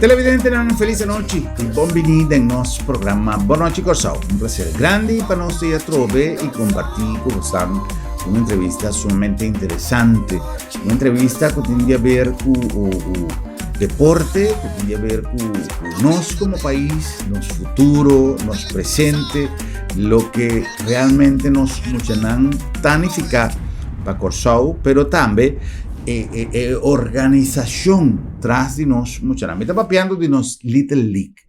Televidentenan felis anochi i bon bini den nos programa Bon Nochi Kòrsou. Un plaser grandi pa nos ta atrobe i kompartí ku bosan un entrevista sumamente interesante. Un entrevista ku tin di haber ku deporte, ku tin di haber ku nos komo pais, nos futuro, nos presente, loke realmente nos muchanan ta nifiká pa Kòrsou, pero tambe e, e, e organisashon tras di nos muchanan. Mi ta papiando di nos Little League.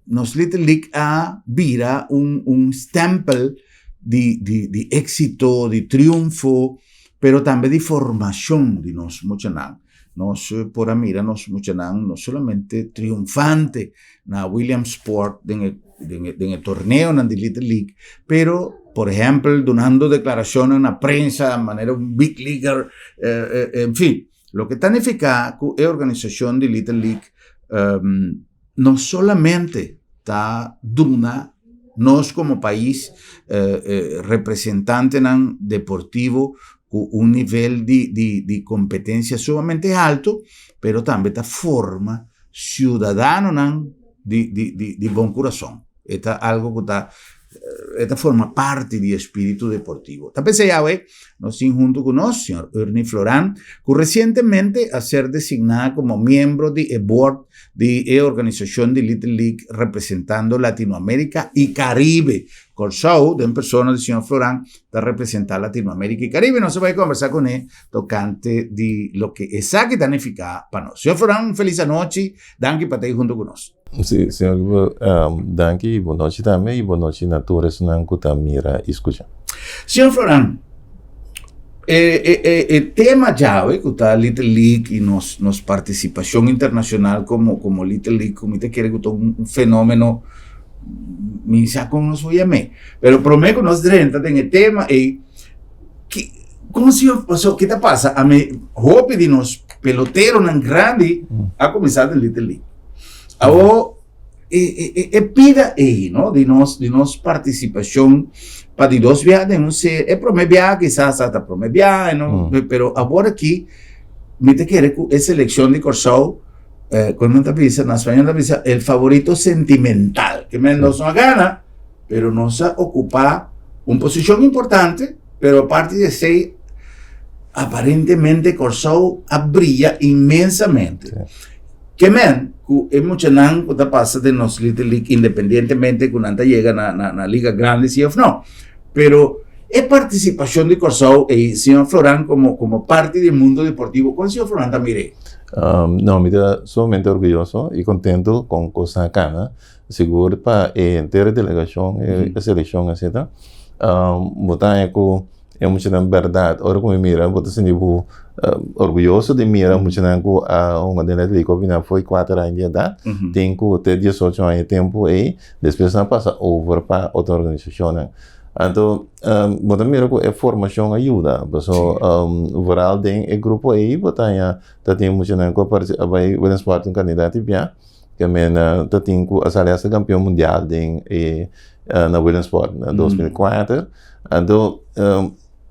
Nos Little League a bira un, un stempel di, di, di éxito, di triunfo, pero tambe di formashon di nos muchanan. Nos por a mira nos muchanan no solamente triunfante na Williamsport den e, den e, den e torneonan di Little League, pero, por ehempel, dunando declaracionnan na prensa manera un big leaguer, eh, eh, en fin. Loke ta nifiká ku e organisashon di Little League no solamente ta duna nos komo pais representantenan deportivo ku un nivel di di di kompetensia sumamente haltu, pero tambe ta forma siudadanonan di di di di bon kurason. E ta algu ku ta E ta forma parti di e spiritu deportivo. Ta p'esei awe nos tin huntu ku nos señor Ernie Floran, ku resientemente a ser designá komo miembro di e board di e organisashon di Little League representando Latinoamérika i Karibe. Kòrsou, den persona di señor Floran, ta representá Latinoamérika i Karibe. Nos a bai kombersá kuné tokante di loke esaki ta nifiká pa nos. Señor Floran, un felis anochi. Danki pa ta ei huntu ku nos. Sí, señor Guibert, danki y bon nochi tambe y bon nochi na tur esnan cu ta mira y scucha. Señor Floran, e, e, e, e tema djawe cu ta Little League y nos, nos participacion internacional como, como Little League, cu mi ta kere cu ta un, un fenomeno, mi sa con nos por yam'é, pero prome cu nos drenta den e tema ei, ki, con señor, paso, ki ta pasa? Ami, hopi di nos peloteronan grandi a cuminsa den Little League. Awo e, e, e, e pida ei, no? Di nos, di nos partisipashon pa di dos biaha den un se, e prome biaha kisas ta prome biaha, no? Pero awor aki mi ta kere ku e selekshon di Kòrsou, eh, kon nan ta bisa, na spañol nan ta bisa el favorito sentimental, ke men nos no a gana, pero nos a okupá un posishon importante, pero aparte di esei, aparentemente Kòrsou a bria inmensamente. Ke men ku e muchanan ku ta pasa den nos Little League independientemente ku nan ta yega na na na liga grandi si of no. Pero e partisipashon di Kòrsou ei señor Floran komo komo parti di e mundo deportivo kon señor Floran ta mir'é? No, mi ta sumamente orguyoso i kontentu kon kosnan a kana, sigur pa e henter delegashon, e selekshon asina. Bo ta haña ku E muchanan bèrdat, ora ku mi mira bo ta sinti bo orguyoso di mira muchanan ku a hunga den Atlético bina fo'i kuater aña di edat, tin ku te diesocho aña tempu ei, despues nan a pasa over pa otro organisashonnan. Anto bo ta mira ku e formashon a yuda, paso vooral den e grupo ei bo ta haña ta tin muchanan ku a bai Williamsport un kandidat di bia. Ke men ta tin ku a sali hasta kampeon mundial den e na Williamsport na 2004. Anto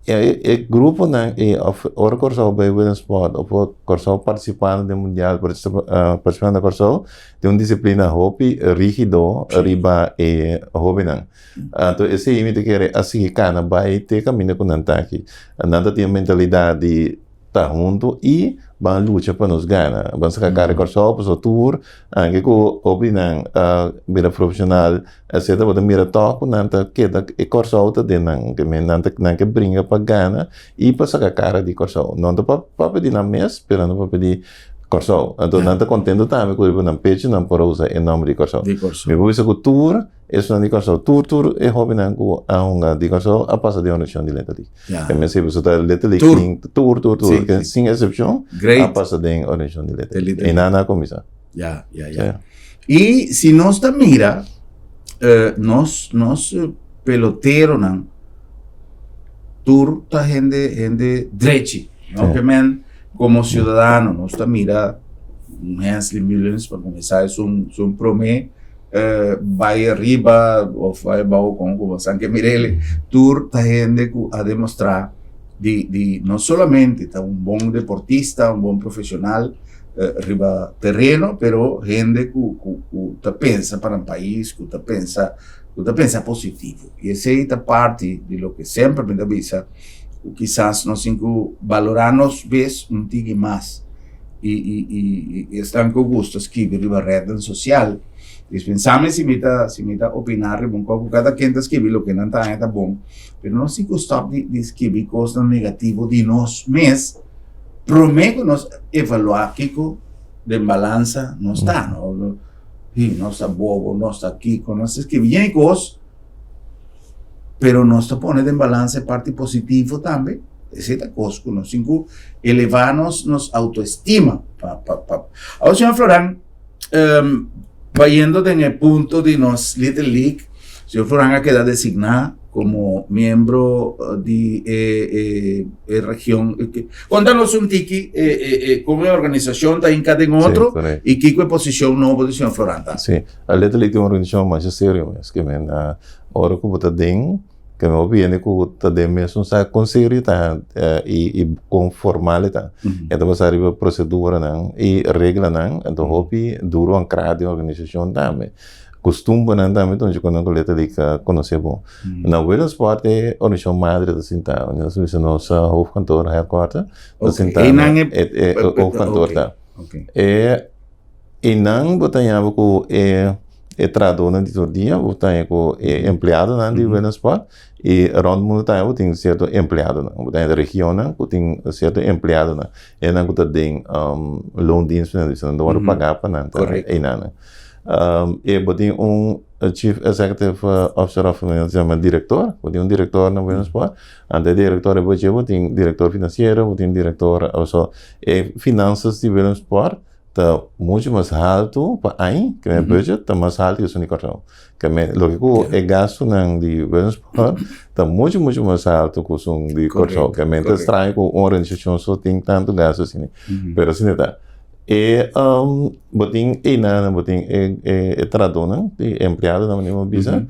e e gruponan ei òf ora Kòrsou bai Williamsport òf ora Kòrsou partisipando den mundial partisipando na Kòrsou tin un disiplina hopi rígido riba e hóbennan. Anto esei mi ta kere a sigui kana bai te kaminda ku nan ta aki. Nan ta tin e mentalidat di ta huntu i ban lucha pa nos gana. Ban saka kara di Kòrsou pasobra tur anke ku hopi nan a bira profeshonal etcetera bo ta mira tòg ku nan ta keda e Kòrsou ta den nan ke men nan ta nan ke bringa pa gana i pa saka kara di Kòrsou. No ta papia di nan mes pero nan ta papia di Kòrsou. Anto nan ta kontento tambe ku riba nan pechu nan por a usa e nòmber di Kòrsou. Mi por bisa ku tur esnan di Kòrsou tur tur e hobennan ku a hunga di Kòrsou a pasa den ordenashon di Letra League. Ja. E mester bisa ta letterlijk Tur. sin, tur, tur, tur. Sí, Ke sí. Sin excepcion, Great. a pasa den organisacion di De letterlijk. letterlijk. E nana a cuminsa. Ja, ja, ja. Sí. I si nos ta mira, eh, nos, nos eh, peloteronan, tur ta hende, hende drechi. No Sí. ke men como ciudadano, nos ta mira un Hensley Mullins, pa comenzar, es un, es un prome, Bai ariba of bai abao kon ku bosan ke mir'el, tur ta hende ku a demostrá di di no solamente ta un bon deportista, un bon profeshonal, Riba tereno, pero hende ku ku ku ta pensa pa nan pais, ku ta pensa ku ta pensa positivo. I esei ta parti di loke semper mi ta bisa ku kisas nos tin ku balorá nos bes un tiki mas. I i i i esnan ku gusta skibi riba rednan sosial, dispensame si mi ta si mi ta opiná riba un kos ku kada ken ta skibi loke nan ta haña ta bon, pero nos tin ku stòp di di skibi kosnan negativo di nos mes. Promé ku nos evaluá kiko den balansa nos ta, no? Hi, nos ta bobo, nos ta kiko, nos ta skibi yen kos, pero nos ta pone den balansa e parti positivo tambe. Esei ta kos ku nos tin ku elevá nos nos autoestima pa pa pa. Awor señor Floran, bayendo den e punto di nos Little League, señor Floran a keda designá komo miembro di e e region. Konta nos un tiki kon e organisashon ta hinka den otro i kiko e posishon nobo di señor Floran ta. Sí, a Little League ta un organisashon masha serio mes, ke men ora ku bo ta den Ke mi hopi hende ku ta den mesun sa kon serio ta i kon formal e ta. E ta basa riba proseduranan i reglanan, anto hopi duru ankrá den organisashon tambe. Kustumbernan tambe ta un ku nan ku letterlijk konosé bon. Na Willemspoort e organisashon madre ta sintá, nos bisa nos hoofdkantoor, headquarter, ta sintá na e hoofdkantoor ta. E Einan bo ta haña bo ku e e trahadónan di tur dia, bo ta haña ku e empleadonan di Willemspoort i rònt mundu tambe bo tin sierto empleadonan. Bo ta haña regionnan ku tin sierto empleadonan. Esnan ku ta den loondienst nan ta wòrdu pagá pa nan ta einan. I bo tin un chief executive officer òf nan ta yama direktor, bo tin un direktor na Willemspoort. Anto e direktor riba dje bo tin direktor finansiero, bo tin direktor, e finansas di Willemspoort ta mucho mas haltu pa aña, ke men budget ta mas haltu ke esun di Kòrsou. Ke men loke ku e gastunan di Willemsburg ta mucho mucho mas haltu ku esun di Kòrsou. Ke men ta straño ku un organisashon so tin tantu gastu asina. Pero asina ta. E bo tin einan, bo tin e trahadónan, e empleadonan manera bo bisa,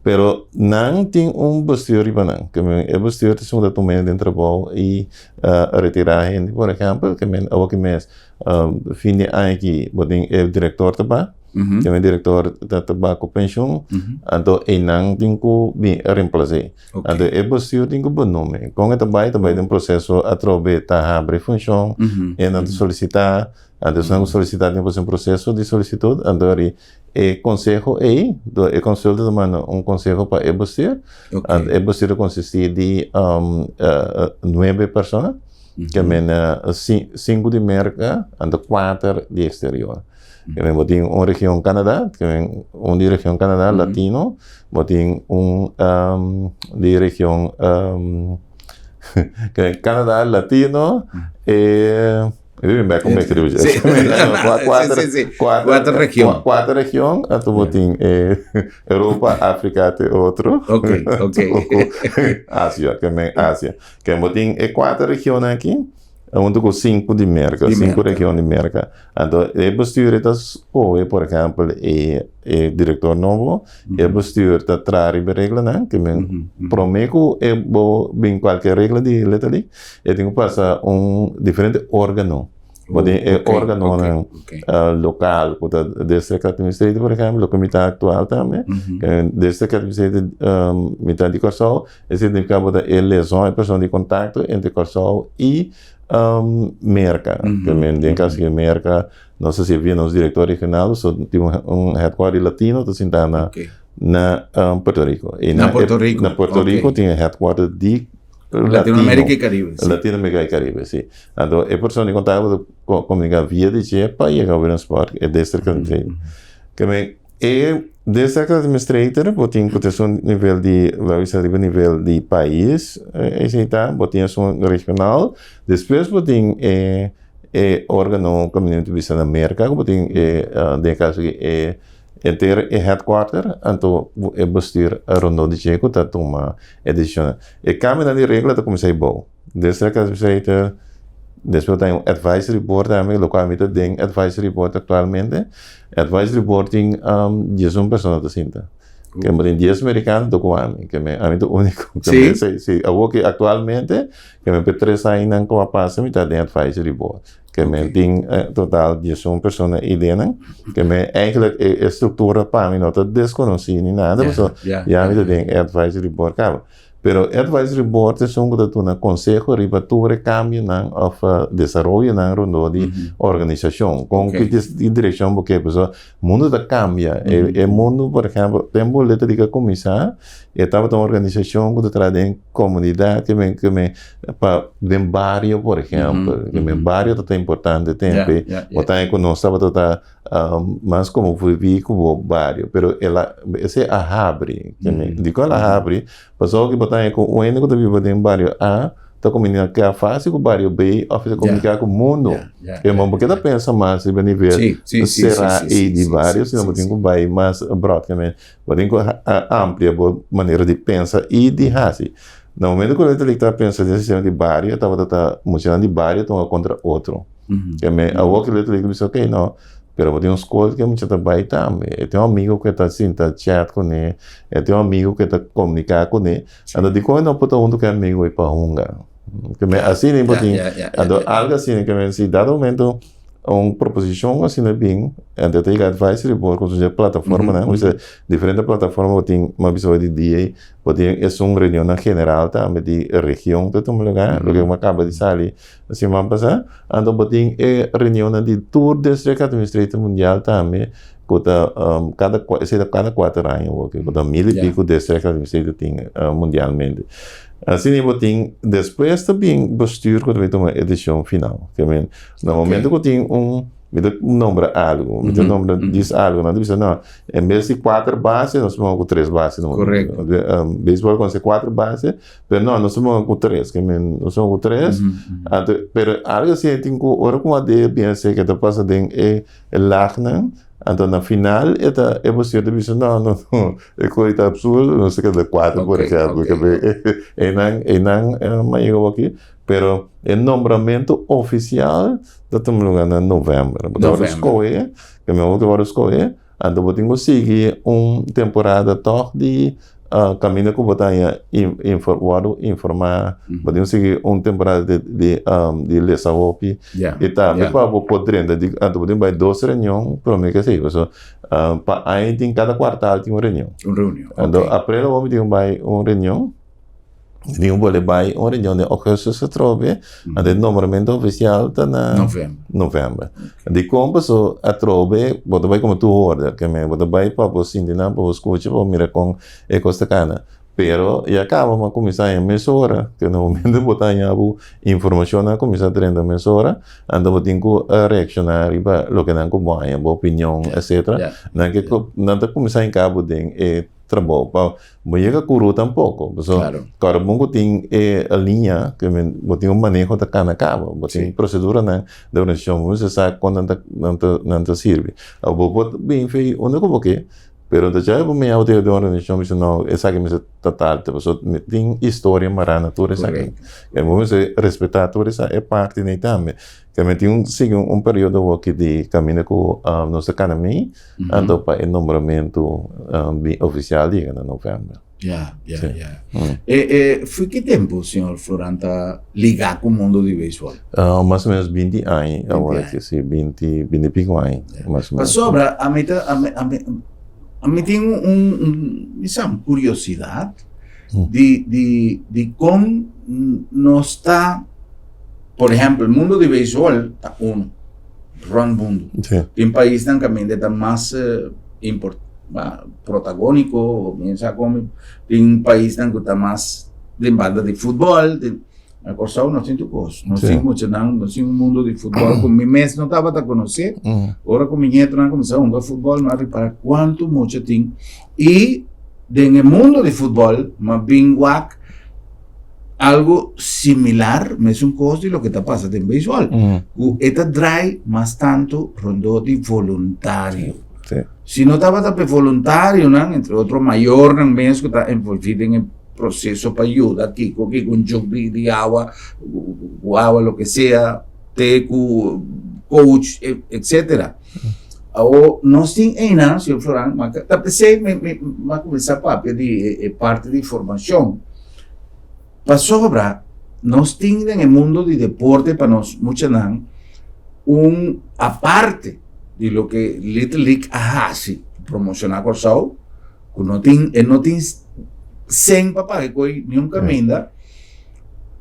pero nan tin un bestuur riba nan. Ke men e bestuur ta esun ku ta tuma hende den trabou i retirá hende, por ehèmpel, ke men awoki mes Fin di aña aki bo tin e direktor ta ba, tin e direktor ta ba ku penshun, anto einan tin ku bin remplas'é. Anto e bestuur tin ku benoem'é. Kon e ta bai? Ta bai den proseso atrobe ta habri funshon, einan ta solisitá, anto esnan ku solisitá tin ku pasa un proseso di solisitut, anto ori e konseho ei, e konsulta ta manda un konseho pa e bestuur, anto e bestuur ta konsistí di nuebe persona. Ke men sinku di Merka anto kuater di eksterior. Ke men bo tin un region Kanada, ke men un di region Kanada latino, bo tin un di region Kanada latino e Kuater region. Kuater region anto bo tin e Europa, Afrika te otro. Ok, ok. Asia, ke men Asia. Ken bo tin e kuater regionnan aki, huntu ku sinku di Merka, sinku region di Merka. Anto e bestuur e ta skohe, por ehèmpel, e e direktor nobo, e bestuur ta traha riba e reglanan, ke men promé ku e bo bin kualke regla di letterlijk, e tin ku pasa un diferente órgano. Bo tin e órganonan lokal ku ta District Administrator, por ehèmpel, loke mi ta aktual tambe, District Administrator mi ta di Kòrsou, E significa bo ta e liaison, e persona di contacto entre Kòrsou i Merka. Ke men den caso di Merka, nos ta sirbi nos director regional, so tin un headquarter latino ta sinta na na Puerto Rico. I na Puerto Rico. Na Puerto Rico tin e headquarter di Latinoamerica i Caribe. Si. Latinoamerica i Caribe, si. Anto e persona di contacto ta comunica via di dje pa yega Williamsport, e district administrator. Ke men E district administrator bo tin ku ta esun nivel di laga bisa riba nivel di pais esei ta bo tin esun regional despues bo tin e e organo ku mi ta bisa na Merka ku bo tin e den e kaso aki e henter e headquarter anto e bestuur rondó di dje ku ta tuma e desishonnan e kambionan di regla ta kuminsá ei bou district administrator despues bo ta un advisory board tambe lokual mi ta den advisory board aktualmente. Advisory board tin 11 persona ta sinta. Ke mi tin 10 merikano ta ku ami. Ke mi ami ta úniko. Ke mi si si awor ke aktualmente ke mi pe tres añanan ku a pasa mi ta den advisory board. Ke mi tin total 11 persona ideanan. Ke mi eigenlijk e e struktura pa mi no ta deskonosí ni nada pasobra ya mi ta den e advisory board kaba. Pero e advisory board esun ku ta duna konseho riba tur e kambionan òf desaroyonan rondó di organisashon. Kon ki direkshon bo ke pasobra mundu ta kambia. E mundu por ehèmpel tempu Little League a kuminsá e tabata un organisashon ku ta traha den komunidat ke men ke men pa den bario por ehèmpel. Ke men bario ta importante tempu bo ta ku nos tabata ta Mas komo viví ku bo bario, pero el a, esei a habri. Dikon el a habri? Pasobra ku bo ta haña ku un hende ku ta biba den bario A ta komuniká fásil ku bario B òf e ta komuniká ku mundu. E bo ke ta pensa mas riba nivel será ei di bario, sino bo tin ku bai mas bròd. Bo tin ku amplia bo manera di pensa i di hasi. Na momento ku Little League ta pensa den sistema di bario, tabata ta muchanan di bario ta hunga kontra otro. Ke me awor ke Little League bisa ok no, pero bo tin un skol ke mucha ta bai tambe. E tin un amigo ku e ta sinta chat kuné, e tin un amigo ku e ta komuniká kuné. Anto dikon e no por ta huntu ku e amigo ei pa hunga? Ke me asina bo tin, anto algu asina ke men si dado momento un proposishon asina bin, anto ta yega advisory board ku su plataformanan, bo bisa diferente plataforma bo tin, mi a bisa hoy di dia ei, bo tin esun reunionnan general tambe di region ta tuma lugar, loke mi a kaba di sali Siman pasá, anto bo tin e reunionnan di tur District Administrator Mundial tambe, ku ta kada esei ta kada kuater aña awor, ku ta mil i piku District Administrator tin mundialmente. Asina bo tin, despues ta bin bestuur ku ta bin tuma e desishon final. Ke men, na momento ku tin un, mi ta nombra algu, mi ta nombra dis algu, nan ta bisa no, en bes di kuater base nos ta pone ku tres base. Korekto. Beisbòl konosé kuater base. Pero no, nos a ku tres, ke men, nos a ku tres. Anto, pero algo así tin ku ora ku a bien sé ke ta pasa den e e lagnan, anto na final e ta e bestuur ta bisa no, no, no, e koe ta absurdo, nos ta keda kuater por ehempel, ke be einan einan a yega aki, pero e nombramentu ofisial ta tuma luga na novèmber. Bo ta wòrdu skohe, ke men bo ta wòrdu skohe. Anto bo tin ku sigui un temporada tòg di kaminda ku bo ta haña wòrdu informá. Bo tin ku sigui un temporada di lesa hopi. I tambe pa bo por drenta di anto bo tin ku bai dos reunion promé ke esei. Pasobra pa aña tin kada kuartal tin un reunion. Anto aprel awor mi tin ku bai un reunion. Di un bole bai un reunion den augustus atrobe, anto e nombramentu ofisial ta na november. Dikon? Paso atrobe bo ta bai komo toehoorder, ke men bo ta bai pa bo sinti nan, pa bo skucha, pa bo mira kon e kos ta kana. Pero ya kaba bo a kuminsá haña mesora, ke na momento bo ta haña bo informashonnan a kuminsá drenta mesora, anto bo tin ku reakshoná riba loke nan ku bo haña, bo opinion, etcetera. Nan ke nan ta kuminsá hinka bo den e trabou pa Bo yega kuru tampoko. Pasobra Claro. kòrda bon ku tin e liña ke men bo tin un maneho ta kana kaba. Bo tin Sí. proseduranan di organisashon. Bo mester sa kon nan ta nan ta nan ta sirbi. Abo bo por bin fei unda ku bo ke, pero ta djai bo mea bo ta yega den un organisashon bo bisa no esaki mester ta tal ta pasobra mi tin historia mará na tur esaki. Korekto. E bo mester respetá tur esa e parti nei tambe. Ke men tin un sigui un periodo awoki di kaminda ku nos ta kana mei. Anto pa e nombramentu ofisial yega na novèmber. Ya, ya, ya. E, e, for ki tempu señor Floran ta ligá ku mundu di beisbòl? Mas o ménos binti aña awor aki, si, binti, binti i piko aña, mas o ménos. Pasobra ami ta, ami, ami, ami tin un, un, un, mi sa, un kuriosidat di, di, di kon nos ta, por ehèmpel, mundu di beisbòl ta unu. Rond mundu. Sí. Tin paisnan kaminda ta mas import, protagóniko, mi sa kon, tin paisnan ku ta mas den banda di futbòl, tin, na Kòrsou nos tin tur kos, nos tin muchanan, nos tin un mundu di futbòl ku mi mes no tabata konosé, ora ku mi ñetonan kuminsá hunga futbòl mi a ripará kuantu mucha tin i den e mundu di futbòl mi a bin wak Algo similar, mesun kos di loke ta pasa den beisbòl, ku e ta drai mas tantu rondó di voluntario. Si no tabata pa e voluntarionan, entre otro mayornan mes ku ta envolví den e proseso pa yuda kiko, kiko un jug di awa, ku awa loke sea, te ku coach, etcetera. Awo nos tin einan, señor Floran, ma ta p'esei mi mi mi a kuminsá papia di e e parti di formashon, pasobra nos tin den e mundo di deporte pa nos muchanan un aparte di loke Little League a hasi promoshoná Kòrsou, ku no tin e no tin sèn pa paga e koi niun kaminda,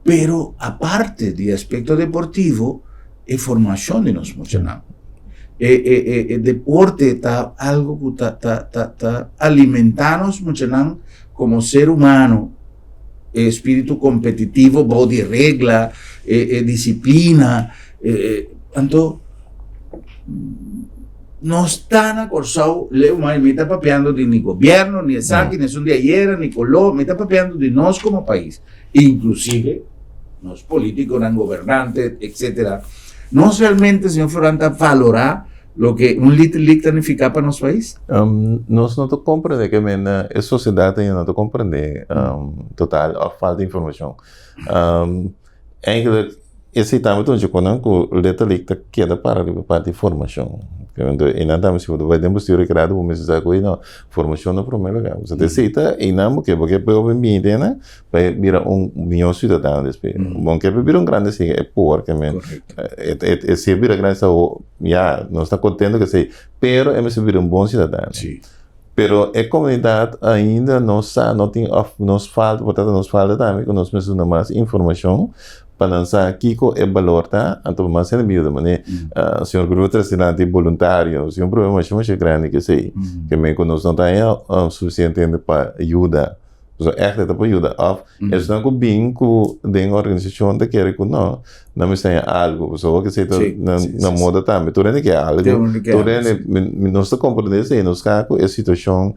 pero aparte di aspekto deportivo e formashon di nos muchanan. E e e e deporte ta algo ku ta ta ta ta alimentá nos muchanan komo ser humano, e espíritu kompetitivo bou di regla, e e disiplina, e e anto nos ta na Kòrsou leu mai mi ta papiando di ni gobièrnu ni esaki ni esun di ayera ni koló mi ta papiando di nos komo pais. Inclusive nos politiconan, gobernante, etcetera. Nos realmente, señor Floran, ta valora loke un Little League ta nifica pa nos pais? Nos no ta comprende ke men e sociedad ainda no ta comprende total of falta informacion. Eigenlijk Esei tambe ta un dje ku Little League ta keda para riba parti di formashon. Einan tambe si bo ta bai den bestuur rekrado bo mester sa ku ei no, formashon na promé lugá. Bo sa ta esei ta einan bo ke, bo ke pa e hopi bini einan pa e bira un mihó siudadano despues. Bo no ke pa e bira un grande esei e por ke men e si e bira grande sa ya nos ta kontento ku esei pero e mester bira un bon siudadano. Pero e komunidat ainda no sa, no tin òf nos falta, por tanto nos falta tambe ku nos mester duna mas informashon pa nan sa kiko e balor ta, anto pa mas hende bin yuda. Manera señor Gruber trese dilanti boluntario, si un problema masha masha grandi ke esei, ke men ku nos no ta haña sufisiente hende pa yuda, pasobra ègt e ta pa yuda òf esnan ku bin ku den organisashon ta kere ku no, Nan mester haña algu, pasobra wak esei ta na moda tambe. Tur hende ke algu, tur hende, nos ta komprendé esei, nos sa ku e situashon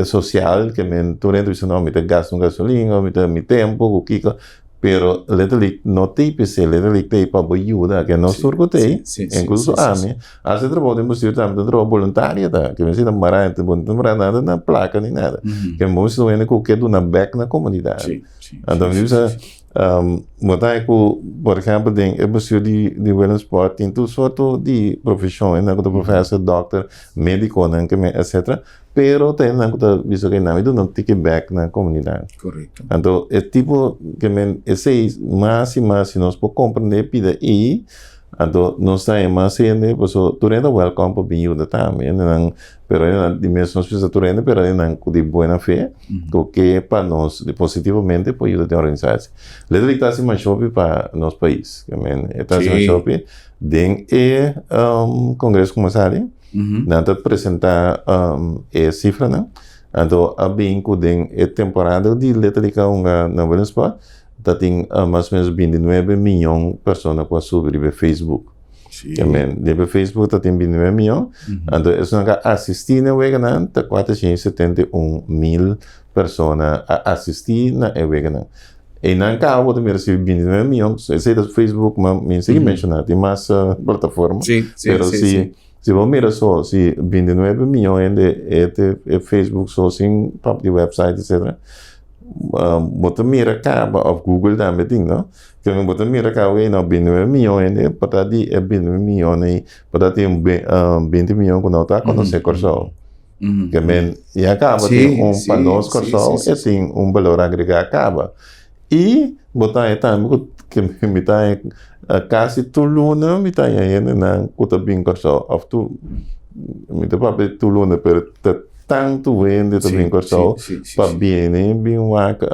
sosial ke men tur hende ta bisa no mi ta gasta un gasolin òf mi ta mi tempu ku kiko, pero letterlijk no ta ei p'esei, letterlijk ta ei pa bo yuda, ke nos tur ku ta ei, inkluso ami, hasi trabou den bestuur tambe ta un trabou boluntario ta, ke mester ta mará, bo no ta mará nada na plaka ni nada, ke bo mester un hende ku ke duna bèk na komunidat. Anto mi bisa. Bo ta haña ku, por ehèmpel, den e bestuur di di Willemspoort tin tur sorto di profeshon, esnan ku ta profèser, dòkter, médikonan, ke men etsetera, pero ta esnan ku ta bisa ke nan mi duna un tiki bèk na komunidat. Korekto. Anto e tipo ke men esei mas i mas si nos por komprendé pida ei, anto nos ta haña mas hende pasobra tur hende ta wèlkòm pa bin yuda tambe, hendenan Pero e di mes nos bisa tur hende, pero e nan ku di buena fe, ku ke pa nos positivamente por yuda den organisasi. Letterlijk ta hasi mas hopi pa nos pais. I mean, e ta hasi mas hopi den e kongreso ku mas sali, nan ta presenta e sifranan, anto a bin ku den e temporada di Letterlijk a hunga na Willemsburg, ta tin mas o menos 29 miyon persona ku a subi riba e Facebook. Sí. I mean, riba Facebook ta tin 29 miyon, anto esunnan ku a asistí na e weganan ta 471 mil persona a asistí na e weganan. Einan kaba bo ta mira si 29 miyon, esei ta Facebook, ma mi sigui menshoná, tin mas plataforma, Sí, sí, pero sí, si sí. si bo mira so, si 29 miyon hende e te e Facebook so sin papia di website etcetera, bo ta mira kaba, òf Google tambe tin, no? Kende bo ta mira ka awey no 29 miyon hende pa ta di e 29 miyon ei pa ta tin 20 miyon ku no ta konosé Kòrsou. Ke men ya kaba tin un pa nos Kòrsou e tin un balor agregá kaba. I bo ta haña tambe ku ke mi ta haña kasi tur luna mi ta haña hendenan ku ta bin Kòrsou òf tur mi ta papia di tur luna pero ta tantu hende ta bin Kòrsou pa bini bin wak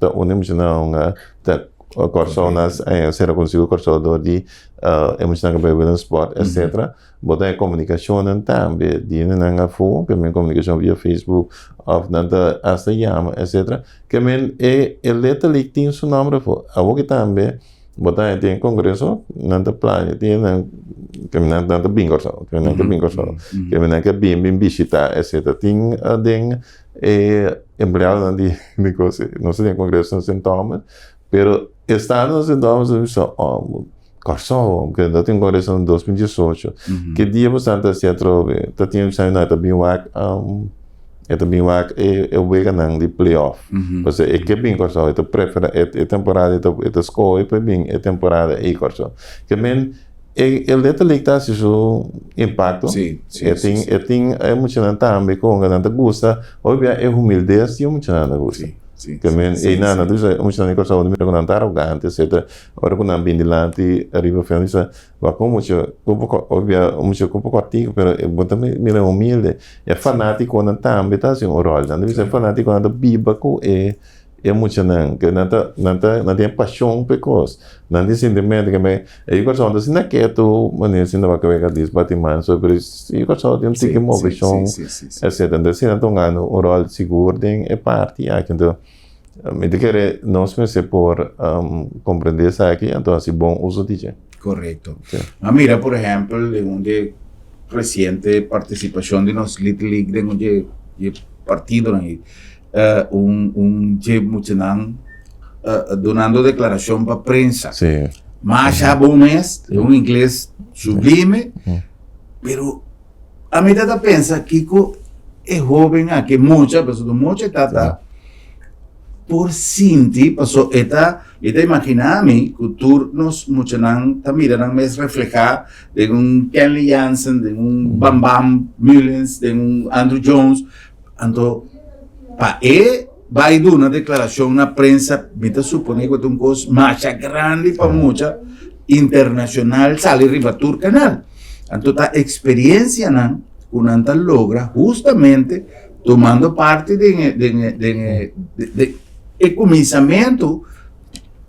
ta unda mi menshona Ta Kòrsou na sera konsigo Kòrsou dor di e muchanan ku bai Willemspoort etcetera. Bo ta e komunikashonnan tambe di hendenan afó, ke men komunikashon via Facebook òf nan ta asta yama etcetera. Ke men e e letterlijk tin su nòmber afó. Awor ki tambe bo ta haña den kongreso nan ta plania tin hendenan ke men nan ta bin Kòrsou, ke men nan ke bin Kòrsou, ke men nan ke bin bin bishitá etcetera. Tin den E empleadonan di di kos nos ta den kongreso na Sint Thomas, pero estando na Sint Thomas mi bisa oh Kòrsou, ke no tin kongreso na 2018, ke dia bo ta hasi atrobe? Ta tin bisa no e ta bin wak e ta bin wak e e weganan di playoff, pasobra e ke bin Kòrsou e ta prefera e temporada e ta skohe pa bin e temporada ei Kòrsou. Ke men. E e Little League ta hasi su impacto. Sí, sí, E sí, tin sí. e tin e muchanan tambe ku nan ta gusta, hopi bia e humildes di e muchanan ta gusta. Sí, sí, Ke men sí, einan sí. nan ta bisa e muchanan di Kòrsou ta mira ku nan ta arogante etcetera. Ora ku nan bin dilanti ariba fia nan bisa wak un mucha ku poko hopi bia un mucha ku poko artiku pero e bo ta mira humilde. E fanatikonan tambe ta hasi un ròl. Nan ta bisa e fanatikonan ta biba ku e E muchanan ke nan ta nan ta nan tin e pashon pa e kos, nan tin sintimentu ke men e yu Kòrsou no ta sinta ketu manera sinta wak wega dis bati man so pero yu Kòrsou tin un tiki moveshon etcetera entonces si nan ta hungando un ròl sigur den e parti aki enton mi ta kere nos mester por komprende esaki anto hasi bon uso di dje. Korekto. A mira por ehèmpel den un di e resiente partisipashon di nos Little League den un di e partidonan ei. Un un dje muchanan dunando declaracion pa prensa. Sí. Masha bon mes, un ingles sublime, pero a mi tata pensa kiko e hoben aki, mucha, pasobra mucha tata por sinti, paso e ta, mi ta imagina mi ku tur nos muchanan ta mira nan mes refleha den un Kenley Jansen, den un Bam Bam Mullins, den un Andruw Jones. Anto, pa e bai duna deklarashon na prensa, mi ta suponé ku ta un kos masha grandi pa mucha internashonal sali riba tur kanal. Anto ta eksperiensianan ku nan ta logra hustamente tumando parti den e den e den e den e kuminsamentu.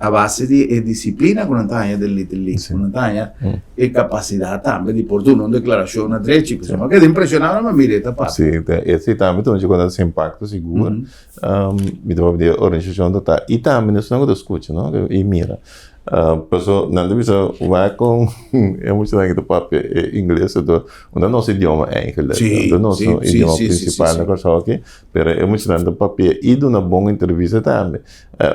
A base di e disiplina ku nan ta haña den Little League, ku nan ta haña e kapasidat tambe di por duna un deklarashon na drechi. Pasobra mi a keda impreshonado ma mira e ta papia. Sí, esei tambe ta un ku ta hasi impakto sigur. Mi ta papia di e organisashon ta ta i tambe esnan ku ta skucha no i mira. Pasobra nan ta bisa wak kon e muchanan aki ta papia e ingles anto no ta nos idioma eigenlijk, no ta nos idioma prinsipal na Kòrsou aki, pero e muchanan ta papia i duna bon entrevista tambe.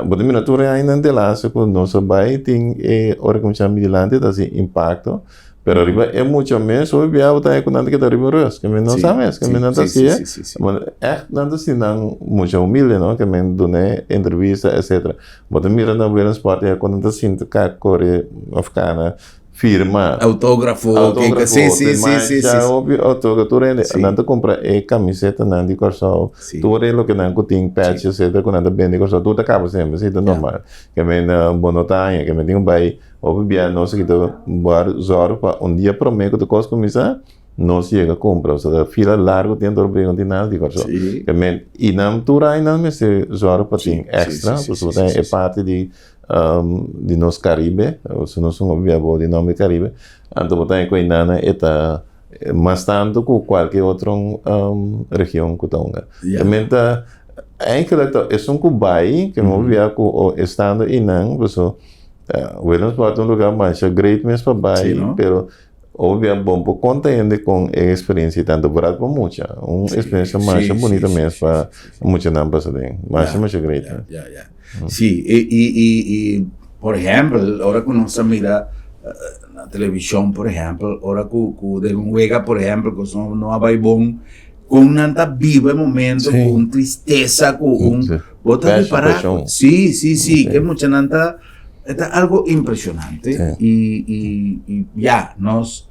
Bo ta mira tur e añanan delaste ku nos a bai tin e ora ku mucha dilanti ta hasi impakto, pero riba e mucha mes hopi bia bo ta haña ku nan ta keda riba rus, ke men no sa mes, ke men nan ta hasié, ègt nan ta hasi nan mucha humilde no, ke men duna e entrevista etcetera. Bo ta mira na Willemspoort ya ku nan ta sinta kore òf kana. Firma. Autógrafo, Autógrafo, sí, sí, te sí, sí, mancha sí. hopi autógrafo, tur hende, Sí. nan ta kumpra e kamisetanan di Kòrsou, Sí. tur e loke nan ku tin patch Sí. etcetera ku nan ta bende Kòrsou, tur ta kaba semper, si ta Ja. normal. Ke men bo no ta haña, ke men tin ku bai hopi bia nos aki ta bar zòrg pa un dia promé ku tur kos kuminsá, nos yega kumpra, pasobra ta fila largu tin tur no tin nada di Kòrsou. Sí. Ke men, i nan tur aña nan mester zòrg pa Sí, tin sí, extra, sí, sí, pasobra sí, ta sí, e sí. parti di di nos Caribe, si nos un bia bo di nomber Caribe, anto bo ta haña ku einana e ta mas tantu ku kualke otro region ku ta hunga. Ja. Men ta eigenlijk ta esun ku bai ke mi bia ku estando einan paso Willemsburg ta un lugar masha great mes pa bai Sí, no? pero Hopi bia bon por konta hende kon e eksperensia tantu vooral pa mucha. Un eksperensia masha bunita mes pa muchanan pasa den. Masha masha great. Ya, ya, ya. Sí, i, i, i, i por ehèmpel, ora ku nos a mira na televishon, por ehèmpel, ora ku, ku den un wega, por ehèmpel, ku no, no a bai bon, kon nan ta biba e momento ku un tristesa, ku un, bo ta ripará, sí, sí, sí, ke muchanan ta. E ta algo impresionante sí. y, y, y ya, nos,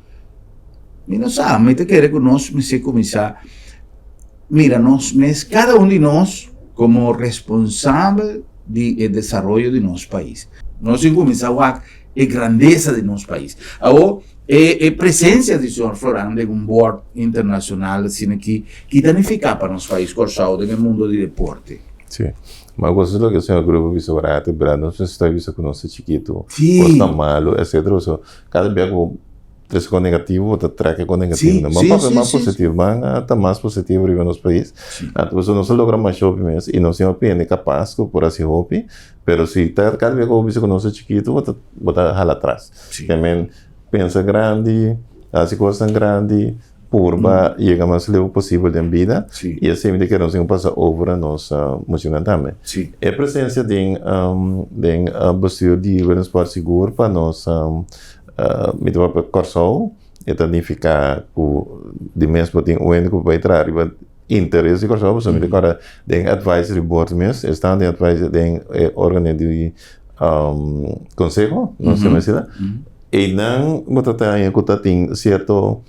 mi no sa, mi ta kere ku nos mester kuminsá mira nos mes, kada un di nos komo responsabel di e desaroyo di nos pais. Nos tin kuminsá wak e grandesa di nos pais. Awor, e, e presensia di señor Floran den un board internacional asina ki, ki ta nifiká pa nos pais Kòrsou den e mundo di deporte? Sí. Ma gosa loke señor Grupo bisa ora ate bra nos mester ta bisa ku nos ta chikitu, Sí. kos ta malu etcetera so kada bia ku bo trese kos negativo bo ta trek e kos negativo Sí, nan. Ban sí, papia sí, mas sí. positivo, ban ta mas positivo riba nos pais. Sí. Anto pasobra nos a logra masha hopi mes i nos tin hopi hende kapas ku por hasi hopi, pero si ta kada bia ku bo bisa ku nos ta chikitu bo ta bo ta hala atras. Sí. Ke men pensa grandi, hasi kosnan grandi. Purba yega mas leu posibel den bida i esei mi ta kere nos tin ku pasa over na nos muchanan tambe. E presensia den den bestuur di Willemspoort sigur pa nos mi ta papia Kòrsou e ta nifiká ku di mes bo tin un hende ku por bai traha riba interes di Kòrsou pasobra mi ta kòrda den advisory board mes esnan den advisory den e organo di konseho nos ta mester. Einan bo ta haña ku ta tin sierto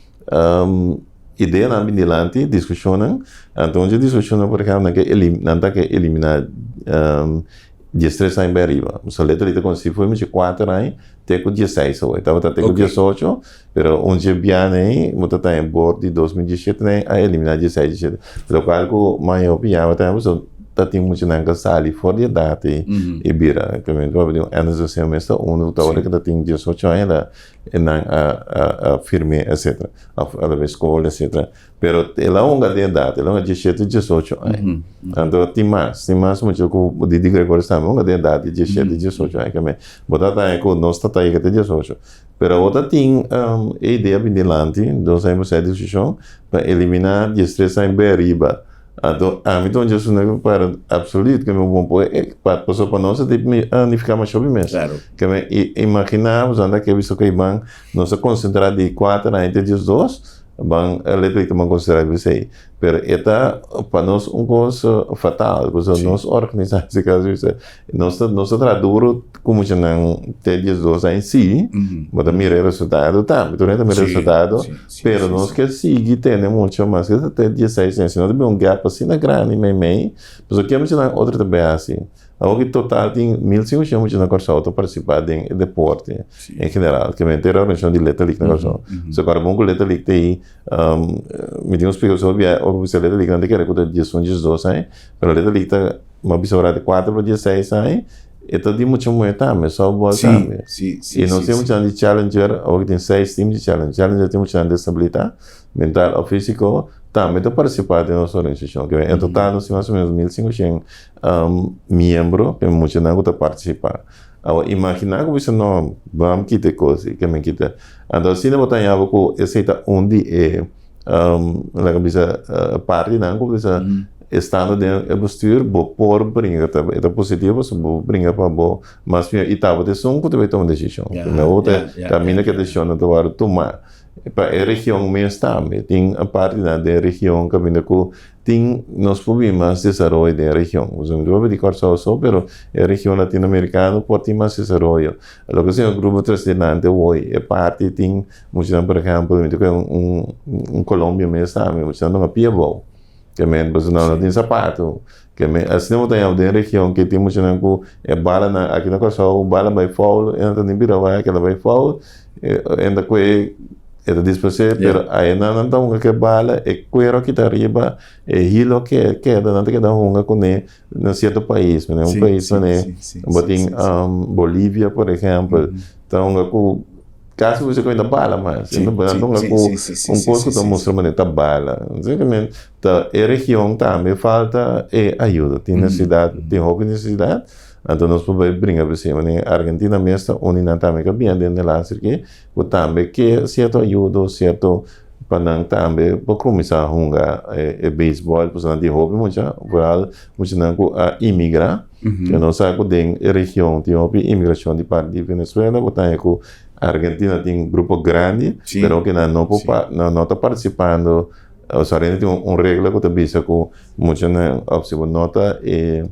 ideanan bin dilanti, diskushonnan. Anto un dje diskushonnan, por ehèmpel, nan ke nan ta ke eliminá diestres aña bai ariba. So Little League ta konsistí for di kuater aña te ku diesseis awor. E tabata te ku diesocho, pero un dje biaha ei bo ta taña bor di 2017 nan a eliminá diesseis, diesshete. Lokual ku mayopi ya bo ta haña pasobra ta tin muchanan ku a sali for di edat ei i bira. Bo di un Anderson Seo mes ta unu ku ta ora ku ta tin diesocho aña la e nan a a firm'é etcetera òf a bai skol etcetera. Pero el a hunga den edat, el a hunga diesshete, diesocho aña. Anto tin mas, tin mas mucha ku Didi Gregorius tambe a hunga den edat di diesshete, diesocho aña. Keme bo ta taña ku nos ta ta yega te diesocho. Pero awor ta tin e idea bin dilanti, nos a himosá e diskushon pa eliminá diestres aña bai ariba. Anto ami ta un dje asuna ku para absoluut ke mi bon por e pasobra pa nos a nifiká masha hopi mes. Ke mi imaginá nos anda ke bisa ku ban nos a konsentrá di kuater aña te diesdos ban letterlijk ta ban konsiderá esei. Pero e ta pa nos un kos fatal pasobra nos organisasi kasi bisa nos ta nos ta traha duru ku muchanan te diesdos aña si bo ta mira e resultado tambe tur hende ta mira e resultado pero nos ke sigui tene mucha mas ke te diesseis aña si no ta bin un gap asina grandi meimei pasobra ke muchanan otro ta bay hasi. Awor ki total tin 1500 mucha na Kòrsou ta partisipá den e deporte en general, ke menter e organisashon di Little League na Kòrsou. So kòrda bon ku Little League ta ei, mi tin un splika so bia ora ku bisa Little League nan ta kere ku ta 11, 12 aña, pero Little League ta mi a bisa ora di kuater pa dieseis aña, e ta di mucha muhé tambe, softball tambe. I nos tin muchanan di Challenger, awor ki tin seis team di Challenger, Challenger tin muchanan desabilitá. Mental òf físiko, tambe ta partisipá den nos organisashon. Ke en total nos tin mas o ménos 1500 miembro, ke muchanan ku ta partisipá. Awor imaginá ku bisa no, bam kita e kos ei, ke men kita. Anto asina bo ta haña bo ku esei ta un di e laga bisa partinan ku bisa estando den e bestuur bo por bringa, e ta positivo pasobra bo bringa pa bo mas mihó i tabata esun ku ta bai tuma desishon. Bo ta kaminda ku e desishonnan ta wòrdu tumá. Pa e region mes tambe tin partinan den e region kaminda ku tin nos por bin mas desaroyo den e region. Pasobra mi ta papia di Kòrsou so pero e region latinoamerikano por tin mas desaroyo. Loke señor Gruber tres dilanti awor e parti tin muchanan por ehèmpel mi ta kue un Colombia mes tambe muchanan tuma pia abou. Ke men pasobra nan no tin sapato. Ke men asina bo ta haña den region ke tin muchanan ku e balanan aki na Kòrsou bala bai foul e no ta ni bira waya keda bai foul. Enda ku e e ta dispersé, pero ayenan nan ta hunga ku e bala, e kuero ki ta riba, e hilo ke keda, nan ta keda hunga kuné na sierto pais, manera un pais manera bo tin Bolivia por ehèmpel, ta hunga ku kasi bo bisa ku e ta bala mas, nan ta hunga ku un kos ku ta mustra manera ta bala. Ta e region tambe falta e ayuda, tin nesesidat, tin hopi nesesidat. Anto nos por bai bringa p'esei, manera Argentina mes ta uni nan tambe ka bien den e laster aki, ku tambe ke sierto ayudo, sierto pa nan tambe por kuminsá hunga e beisbòl, pasobra nan tin hopi mucha, vooral muchanan ku a imigrá, ku nos sa ku den e region tin hopi imigrashon di parti di Venezuela, ku ta haña ku Argentina tin grupo grandi, pero ku nan no por nan no ta partisipando, osea tin un regla ku ta bisa ku muchanan òf si bo no ta e.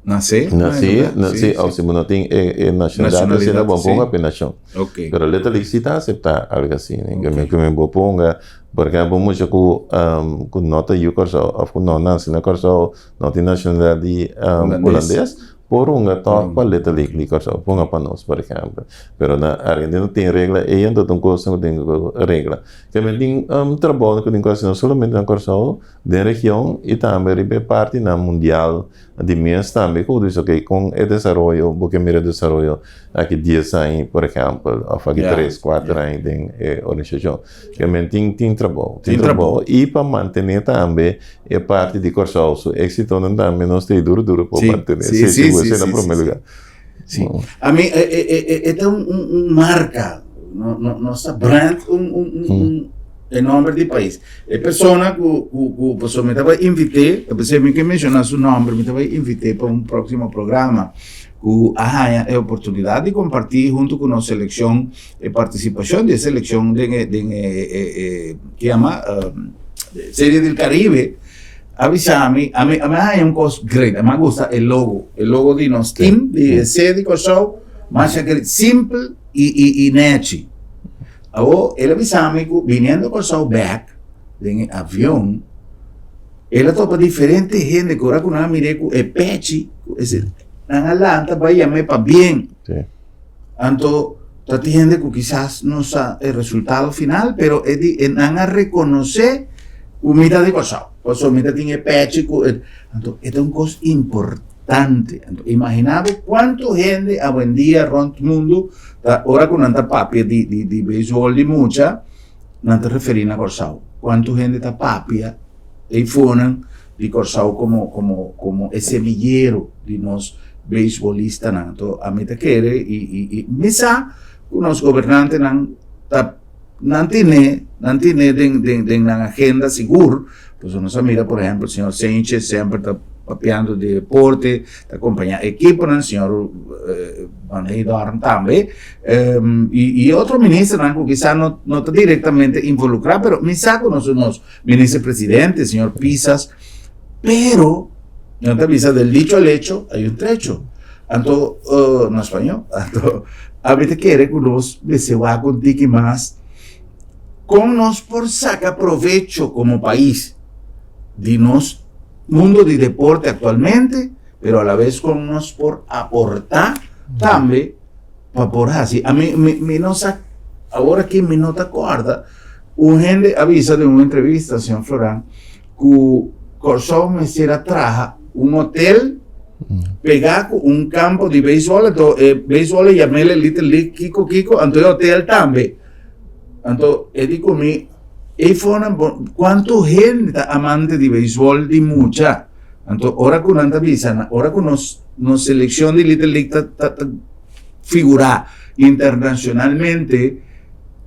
Nacé? Nacé, nacé, of si bo no tin e, e nacionalidad, asina bo ponga pe nacion. Okay. Pero letterlijk si ta acepta algo asina. Okay. Que me, que me bo ponga, por ejemplo, mucha ku, um, ku no ta yu Kòrsou, of ku no nace na Kòrsou, no tin nacionalidad di um, Hulandes, por hunga tòg pa letterlijk di Kòrsou, ponga pa nos, por ejemplo. Pero na Argentina tin regla, ei anto ta un kos ku tin ku regla. Ke men tin um, trabou ku tin ku hasi no solamente na Kòrsou, den region i tambe riba e partinan mundial di mes tambe ku bo bisa ok kon e desaroyo bo ke mira e desaroyo aki dies aña por ehèmpel òf aki tres kuater aña den e organisashon ke men tin tin trabou tin trabou i pa mantené tambe e parti di Kòrsou su éksitonan tambe nos ta e duru duru pa mantené esei sigur esei na promé lugá. Sí. Ami e ta un marka, nos ta brand un un un e nomber di pais. E persona ku ku ku pasobra mi tabata invit'é, ta p'esei mi ke menshoná su nomber, mi tabata invit'é pa un próksimo programa ku a haña e oportunidat di kompartí huntu ku nos selekshon e partisipashon di e selekshon den e den e e ke yama Serie del Caribe. A bisa mi, ami ami a haña un kos great, ami a gusta e logo, e logo di nos team, di e sede di Kòrsou, masha great, simpel i i i nechi. Awor el a bisa mi ku biniendo Kòrsou bèk den e avion, el a topa diferente hende ku ora ku nan a mir'é ku e pechi, ku ese, nan a lanta bai yam'é pabien. Anto ta tin hende ku kisas no sa e resultado final, pero e di e nan a rekonosé ku mi ta di Kòrsou, pasobra mi ta tin e pechi ku e, anto e ta un kos importante. Anto imaginá bo kuantu hende awendia rònt mundu ta ora ku nan ta papia di di di beisbòl di mucha, nan ta referí na Kòrsou. Kuantu hende ta papia eifonan di Kòrsou komo komo komo e semillero di nos beisbolistanan. Anto ami ta kere i i i mi sa ku nos gobernantenan ta nan tene nan tene den den den nan agenda sigur, pasobra nos a mira por ehempel señor Sanchez semper ta papiando di deporte, ta kompañá ekiponan, señor Van Heydoorn tambe, i i otro ministernan ku kisas no no ta direktamente involukrá, pero mi sa ku nos nos Minister Presidente, señor Pisas, pero nan ta bisa del dicho al hecho hay un trecho. Anto, uh, na español, anto, a mi ta kere ku nos mester wak un tiki mas kon nos por saka provecho komo pais di nos mundo di deporte aktualmente, pero a la vez kon nos por aporta tambe pa por hasi. A mi, mi, mi no sa, awor aki mi no ta kòrda, Un hende a bisa den un entrevista, señor Floran, ku Kòrsou mester a traha un hotel pegá ku un kampo di beisbòl, anto e beisbòl e yam'el e Little League kiko kiko, anto e hotel tambe. Anto e di ku mi, ei fonan bo, kuantu hende ta amante di beisbòl di mucha? Anto ora ku nan ta bisa, ora ku nos nos selekshon di Little League ta ta ta figurá internashonalmente,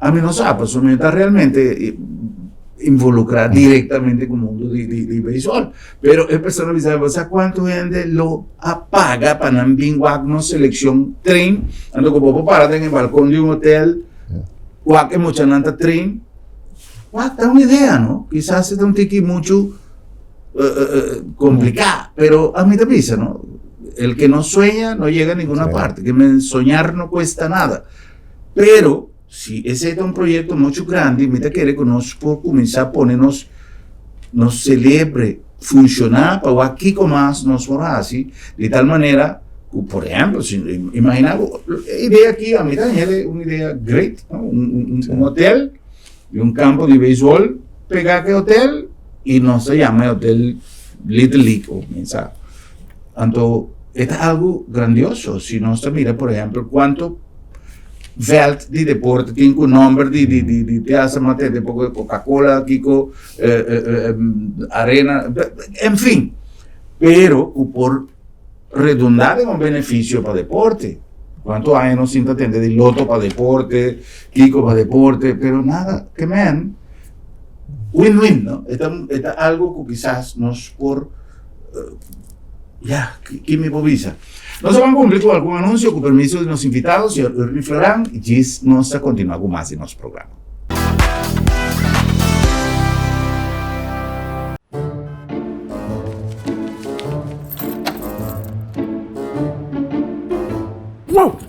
Ami no sa, pasobra mi ta realmente involucrá directamente cu mundo di, di, di beisbol. Pero e persona bisa, bo sa cuanto hende lo a paga pa nan bin wak nos seleccion train? Anto cu bo por para den e balcon di un hotel, wak e muchanan ta train. Wak, ta un idea, no? Kisas e ta un tiki mucho complicá, pero ami ta bisa, no? El que no sueña no llega a ninguna parte. Que men soñar no cuesta nada. Pero, si esei ta un proyekto muchu grandi, mi ta kere ku nos por kuminsá pone nos nos selebre funshoná pa wak kiko mas nos por hasi, di tal manera ku, por ehèmpel, si imaginá bo, e idea aki a mi ta haña un idea great, no? Un un hotel i un kampo di beisbòl pegá ku e hotel i nos ta yama e hotel Little League o mi sa. Anto e ta algu grandioso si nos ta mira por ehèmpel kuantu vèlt di deporte tin ku nòmber di di di di te hasta mate de poko Coca-Cola kiko arena en fin pero ku por redundá den un benefisio pa deporte kuantu aña nos tin ta tende di loto pa deporte kiko pa deporte pero nada ke men win-win no e ta e ta algu ku kisas nos por Ya, ki mi por bisa? Nos a ban cumpli cu algun anuncio cu permiso di nos invitado, señor Urny Floran, y djis nos ta continua cu mas di nos programa. Wow!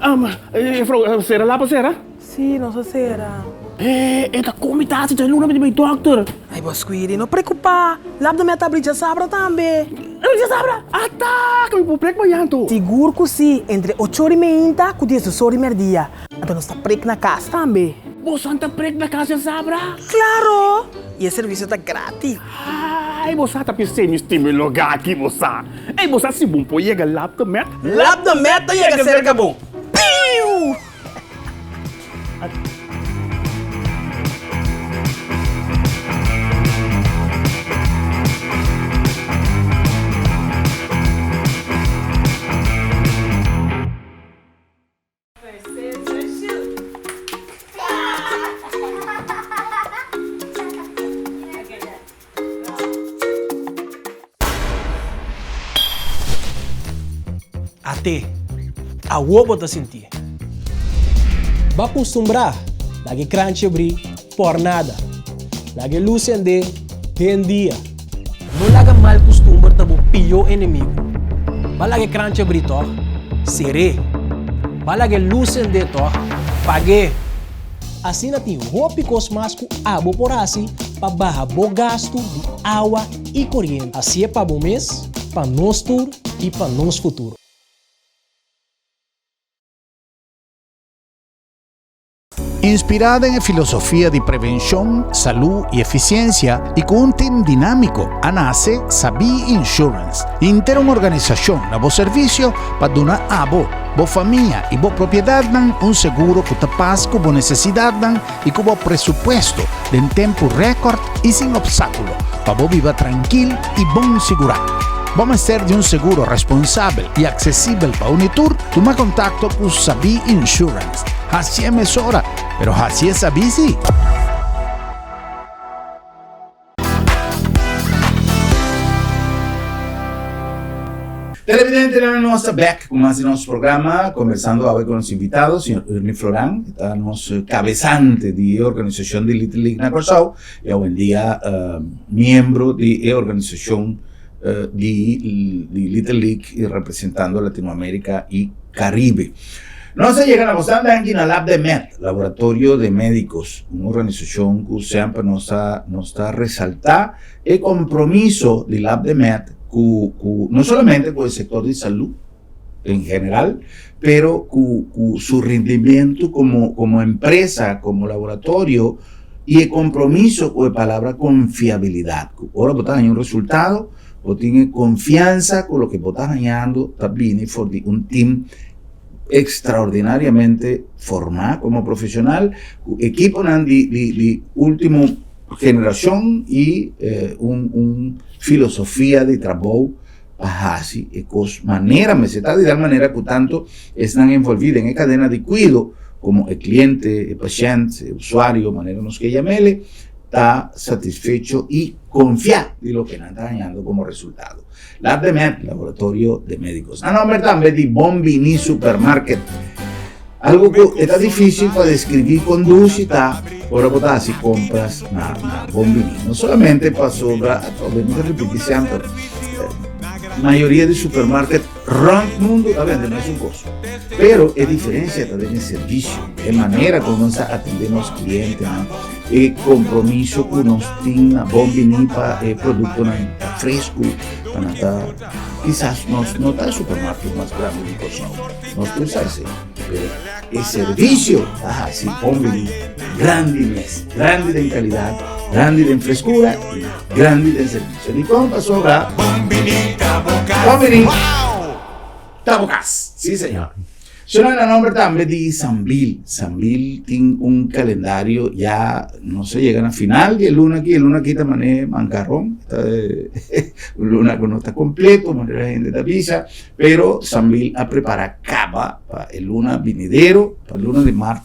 Juffrouw, sera lapa sera? Sí, nos a sera. E, e ta komi ta hasi djaluna mi ta bai dòkter. Ai bo Squiri, no preokupá. Lap no mi a ta abri djasabra tambe. Abri djasabra? Ata! Ke mi por prek mañan anto? Sigur ku sí, entre ocho ora i meinta ku diesdos ora i mèrdia. Anto nos ta prek na kas tambe. Boso ta prek na kas djasabra? Klaro! I e servisio ta gratis. Ai, bo sa ta p'esei mi stima e lugá aki, bo sa. Ei, bo sa si bo por yega Lap de Met? Lap de Met ta yega serka bo. Piu! At'é, awor bo ta sintié. Bo a kustumbrá laga e kranchi abrí por nada. Laga e lus sendé den dia. No laga mal kustumber ta bo pió enemigu. Bo a laga e kranchi abrí tòg? Ser'é. Bo a laga e lus sendé tòg? Pag'é. Asina tin hopi kos mas ku abo por hasi pa baha bo gastu di awa i koriente. Hasié pa bo mes, pa nos tur i pa nos futuro. Inspirá den e filosofia di prevenshon, salú i efisiensia i ku un tim dinámiko a nase Sabí Insurance, henter un organisashon na bo servisio pa duna abo, bo famia i bo propiedatnan un seguro ku ta pas ku bo nesesidatnan i ku bo presupuesto den tempu rèkòrt i sin opstákulo pa bo biba trankil i bon sigurá. Bo mester di un seguro responsabel i aksesibel pa uni tur? Tuma kontakto ku Sabí Insurance. Hasié mesora, pero hasié sabí sí! Televidentenan nos ta bek ku mas di nos programa kombersando awe ku nos invitado señor Ernie Floran e ta nos kabesante di e organisashon di Little League na Kòrsou i awendia miembro di e organisashon di Little League i representando Latinoamerica i Caribe. Nos a yega na bosnan danki na Lab de Med, Laboratorio de Medicos, un organisacion cu semper nos ta nos ta resalta e compromiso di Lab de Med cu cu no solamente cu e sector di salud en general, pero cu cu su rindimento como como empresa, como laboratorio y e compromiso cu e palabra confiabilidad, cu ora bo ta haña un resultado, bo tin e confiansa cu loke bo ta hañando ta bini for di un team extraordinariamente formá como profesional, cu ekiponan di di di ultimo generacion y un un filosofia di trabou pa hasi e kos manera mester ta, di tal manera ku tantu esnan envolví den e kadena di kuido komo e kliente, e pashènt, e usuario, manera nos ke yam'ele, ta satisfecho i konfiá di loke nan ta hañando komo resultado. Labdemed, Laboratorio de Médicos. Na nomber tambe di Bon Bini Supermarket. Algo ku e ta difísil pa deskribí kon dushi ta ora bo ta hasi kompras na na Bon Bini. No solamente pasobra, atrobe mi ta ripití semper, mayoria di supermarket rònt mundu ta bende mesun kos. Pero e diferensia ta den e servisio, e manera kon nos ta atendé nos klientenan, e kompromiso ku nos tin na Bon Bini pa e produktonan ta fresku, pa nan ta. Kisas nos no ta e supermarket mas grandi di Kòrsou, nos tur sa esei, pero e servisio ta hasi Bon Bini grandi mes, grandi den kalidat, grandi den freskura i grandi den servisio. Dikon? Pasobra Bon Bini ta bo kas! Sí señor! Shona na nomber tambe di Sambil. Sambil tin un calendario ya nos a yega na final di e luna aki. E luna aki ta mane mancaron, ta un luna cu no ta completo manera hende ta bisa, pero Sambil a prepara caba pa e luna binidero, pa luna di mart,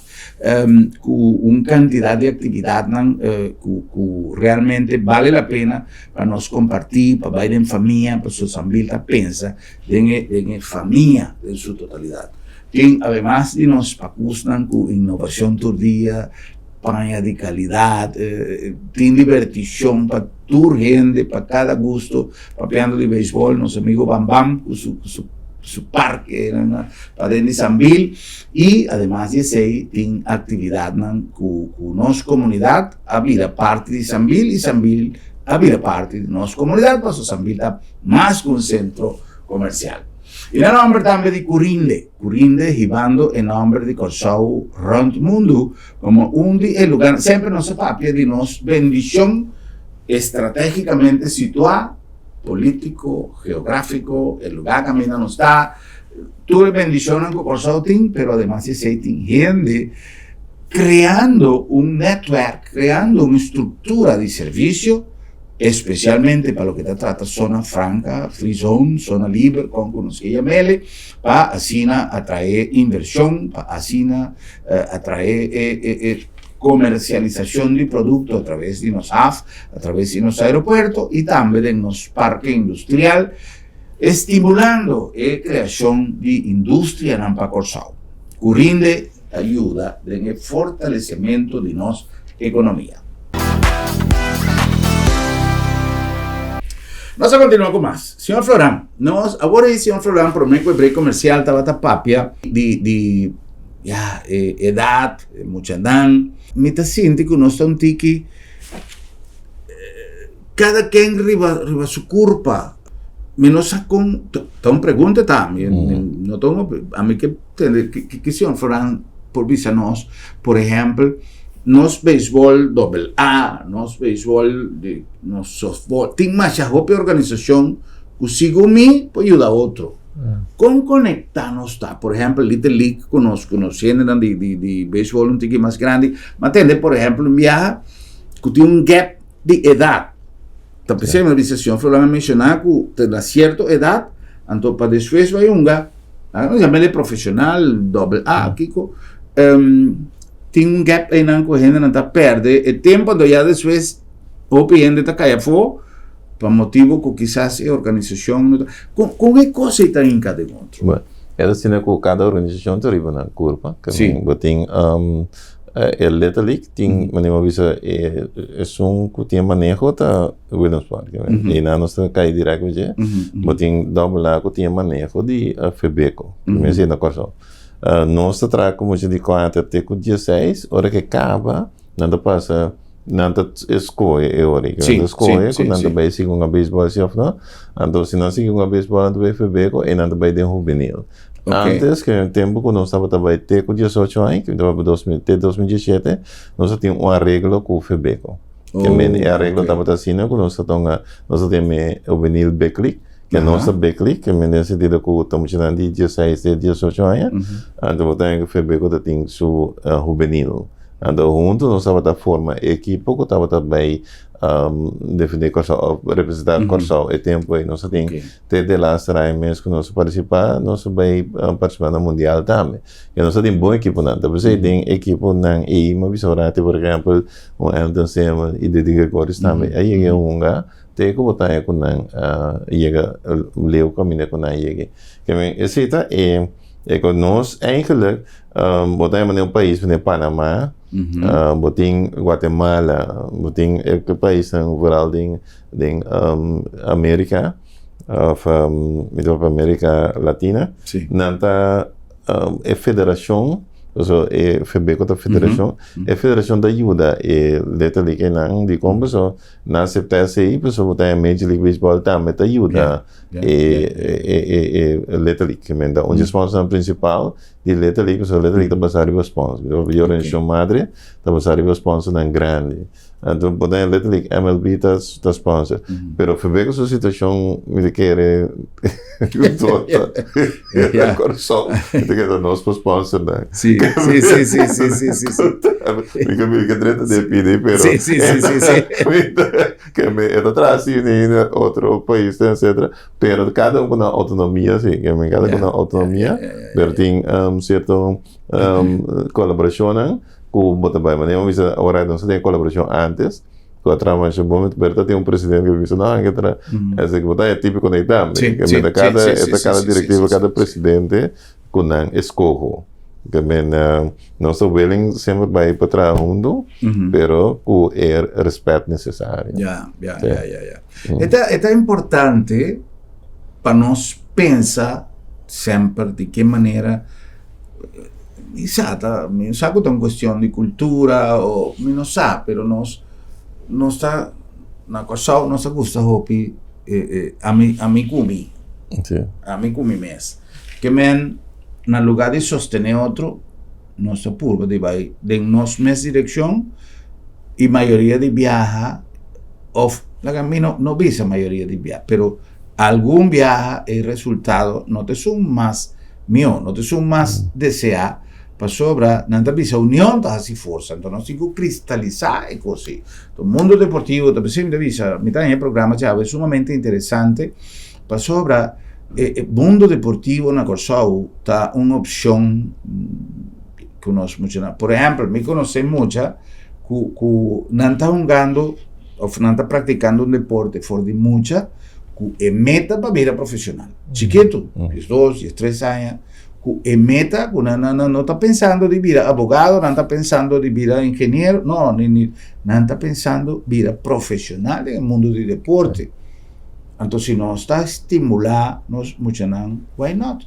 cu un cantidad di actividadnan cu cu realmente bale la pena pa nos comparti, pa bay den famia, pasobra Sambil ta pensa Den e den e famia den su totalidat. Tin ademas di nos pakusnan ku inovashon tur dia, paña di kalidat, tin divertishon pa tur hende, pa kada gusto. Papiando di beisbòl, nos amigo Bam Bam ku su ku su su parke paden di Sambil. I ademas di esei tin aktividatnan ku ku nos komunidat a bira parti di Sambil i Sambil a bira parti di nos komunidat pasobra Sambil ta Mas ku un sentro komersial. I na nòmber tambe di Curinde. Curinde hibando e nòmber di Kòrsou rònt mundu komo un di e lugarnan. Semper nos a papia di nos bendishon estratégikamente situá, polítiko, geográfiko, e lugá kaminda nos ta, tur e bendishonnan ku Kòrsou tin, pero ademas di esei tin hende kreando un nètwèrk, kreando un struktura di servisio. Especialmente pa loke ta trata zona franca, free zone, zona liber, con cu nos ke yam'ele, pa asina atrae inversion, pa asina atrae e comercialisacion di producto a traves di nos haf, a traves di nos aeropuerto y tambe den nos parke industrial, estimulando e creacion di industrianan pa Corsou, cu rinde ta yuda den e fortalecemento di nos economia. Nos a continua cu mas. Señor Floran, nos awor ei señor Floran prome cu e break comercial tabata papia di di. Ya, e edat, e muchanan. Mi ta sinti ku nos ta un tiki kada ken riba riba su kurpa. Mi no sa kon, ta un pregunta ta, mi no ta un, ami ke tende ki ki señor Ferran por bisa nos, por ehèmpel, nos beisbòl dòbel A, nos beisbòl di nos sòftbòl, tin masha hopi organisashon ku segun mi por yuda otro. Kon konektá nos ta? Por ehèmpel, Little League ku nos ku nos hendenan di di di beisbòl un tiki mas grandi, mi a tende por ehèmpel un biaha ku tin un gap di edat. Ta p'esei mi a bisa señor Floran a menshoná ku te na sierto edat, anto pa despues bai hunga, nos yam'el e profeshonal, dòbel A, kiko, tin un gap einan ku hendenan ta pèrdè e tempu, anto ya despues hopi hende ta kai afó. Pa motibu ku kisas e organisashon no ta. Kon kon e kos ei ta hinka den otro? Bueno, e ta asina ku kada organisashon ta riba nan kurpa. Sí. Bo tin e Little League tin manera bo bisa e esun ku tin e maneho ta Willemspark. I nan nos ta kai dirèkt ku dje. Bo tin Double A ku tin e maneho di Febeko. Mi a siña na Kòrsou. Nos ta traha ku mucha di kuater te ku dieseis. Ora ke kaba nan ta pasa. Nan ta escoge e ora ei. Nan ta escoge cu nan ta bay sigui hunga baseball si of no. Anto si nan sigui hunga baseball nan ta bay FBECO y nan ta bay den hubenil. Antes cu e tempo cu nos tabata bay te cu diesocho aña, cu tabata dos mil te 2017, nos a tin un areglo cu FBECO. Ke men e areglo tabata asina cu nos ta tonga, nos ta tin e hubenil big league, ke nos ta big league, ke men den sentido cu ta muchanan di dieseis te diesocho aña, anto bo ta haña cu FBECO ta tin su hubenil. Anto huntu nos tabata forma e ekipo ku tabata bai defendé Kòrsou òf representá Kòrsou e tempu ei. Nos a tin te de laatste raya mes ku nos a partisipá, nos a bai partisipá na mundial tambe. I nos a tin bon ekiponan. Ta p'esei den ekiponan ei mi a bisa Horatio por ehèmpel, un Elton Simmons i Didi Gregorius tambe a yega e hunga te ku bo ta haña ku nan a yega leu kaminda ku nan a yega. Esei ta e E ku nos eigenlijk bo ta yama den un pais manera Panama, bo tin Guatemala, bo tin e paisnan vooral den den Amerika of mi ta papia Amerika Latina, nan ta e federashon, pasobra e Febeko ta federashon, e federashon ta yuda e Little League einan dikon pasobra nan asepta esei pasobra bo ta haña Major League Baseball tambe ta yuda. E Little League, ke men ta un di e sponsornan prinsipal di Little League, pasobra Little League ta basá riba sponsor. Mi ta papia di organisashon madre ta basá riba sponsornan grandi. Anto bo ta haña Little League, MLB ta ta sponsor. Pero Febeko su situashon mi ta kere na Kòrsou, mi ta kere ta nos por sponsor nan. Sí, sí, sí, sí, sí, sí, sí, sí. Mi ke mi ke drenta den pidi, pero Sí, sí, sí, sí, sí. Ke mi e ta traha así ni na otro paisnan etcetera, pero kada un ku nan outonomia si, ke mi kada ku nan outonomia, pero tin sierto kolaborashonnan ku bo ta bai. Manera mi bisa ora nos a tin e kolaborashon antes ku a traha masha bon, pero ta tin un presidente ku bisa no anke traha, esei ku bo ta e tipiko nei tambe, ke mi ta kada e ta kada direktiva kada presidente ku nan eskoho. Ke men nos ta willing semper bai pa traha huntu, pero ku e respet nesesario. Ya, ya, ya, ya, ya. E ta, e ta importante pa nos pensa semper di ke manera, mi sa ta, mi no sa ku ta un kuestion di kultura o mi no sa, pero nos, nos ta, na Kòrsou nos ta gusta hopi e, e ami, ami ku mi. Ami ku mi mes. Ke men, na lugá di sostené otro, nos ta purba di bai den nos mes direkshon i mayoria di biaha òf laga mi no no bisa mayoria di biaha, pero algun biaha e resultado no ta esun mas mihó, no ta esun mas deseá, pasobra nan ta bisa union ta hasi forsa, anto nos tin ku kristalisá e kos ei. Enton mundo deportivo ta p'esei mi ta bisa, mi ta haña e programa djawe sumamente interesante. Pasobra e mundo deportivo na Kòrsou ta un opshon ku nos muchanan. Por ehèmpel, mi konosé mucha ku ku nan ta hungando òf nan ta praktikando un deporte for di mucha ku e meta pa bira profeshonal. Chikitu, diesdos, diestres aña, ku e meta ku nan nan no ta pensando di bira abogado, nan ta pensando di bira ingeniero, no, ni ni nan ta pensando bira profeshonal den e mundo di deporte. Anto si nos ta stimulá nos muchanan, why not?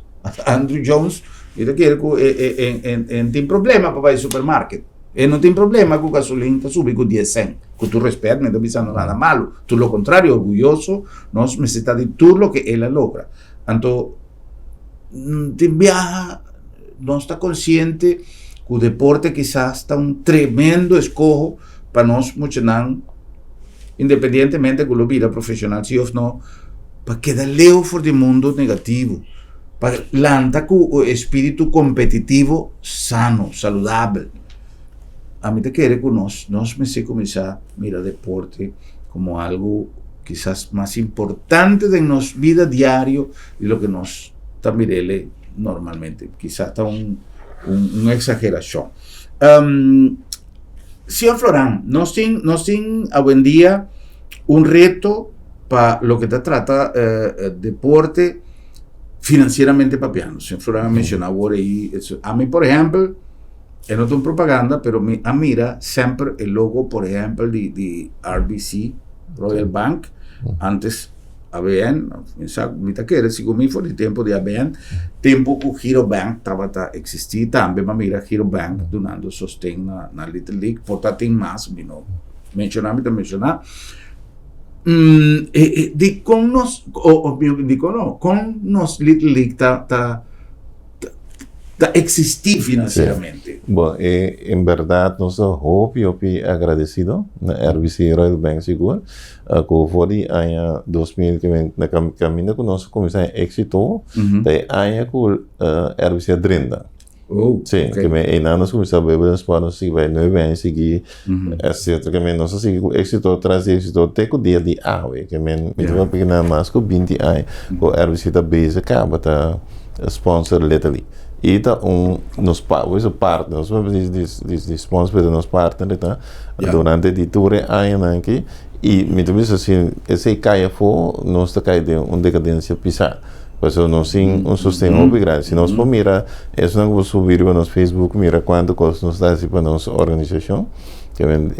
Andruw Jones, mi ta kere ku e tin problema pa bai supermarket. E no tin problema ku gasolin ta subi ku dies sènt. Ku tur rèspèt, mi no ta bisando nada malu. Tur lo kontrario, orguyoso nos mester ta di tur loke el a logra. Anto, tin biaha nos ta konsiente ku deporte kisas ta un tremendo eskoho pa nos muchanan, independientemente ku lo bira profeshonal si òf no, pa keda leu for di mundu negativo, pa lanta ku un espíritu kompetitivo sano, saludabel. Ami ta kere ku nos nos mester kuminsá mira deporte komo algu kisas mas importante den nos bida diario di loke nos ta mir'el normalmente. Kisas ta un un eksagerashon. Señor Floran, nos tin nos tin awendia un reto pa loke ta trata deporte financieramente papiando. Señor Floran a menciona awor ahí, ami por ehempel, e no ta un propaganda, pero mi a mira semper e logo por ehempel di di RBC, Royal Bank, antes ABN, mi sa, mi ta kere sigur mi for di tempo di ABN, tempo ku Giro Bank tabata existi tambe mi a mira Giro Bank dunando sosten na na Little League, por ta tin mas, mi no menciona, mi ta menciona. Dikon nos, o dikon no, kon nos Little League ta ta ta eksistí finansieramente? Bon, en bèrdat nos ta hopi hopi agradesido na RBC Royal Bank sigur ku for di aña 2000 ke men na kaminda ku nos a kuminsá e éksito ta e aña ku RBC a drenta. Oh, Sí, ok. ke men einan nos kuminsá bebe den sport, nos a sigui bai nuebe aña sigui, etcetera. Ke men nos a sigui ku éksito tras di éksito te ku dia di awe. Ke men mi ta papia na mas ku binti aña ku RBC ta bezig kaba ta sponsor Little League. I ta un nos pa bo bisa partner, nos por bisa di di di sponsor pero nos partner ta durante di tur e añanan aki. I mi ta bisa si esei kai afó nos ta kai den un dekadensia pisá. Pasobra nos tin un sosten hopi grandi. Si nos por mira esnan ku por subi riba nos Facebook mira kuantu kos nos ta hasi pa nos organisashon, ke men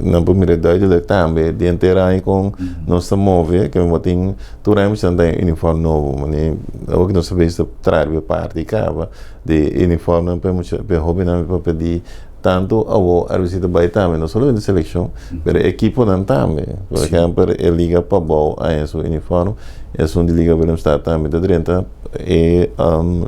nan por mira duidelijk tambe di henter aña kon nos ta move, ke men bo tin tur aña mester ta den uniform nobo. Mane awor ku nos ta bezig ta traha riba e parti kaba di uniformnan pa e mucha pa e hobennan pa pidi tantu awor RBC ta bai tambe no solamente selekshon pero e ekiponan tambe. Por ehèmpel e liga pabou aña su uniform. Esun di Liga Willemstad tambe ta drenta e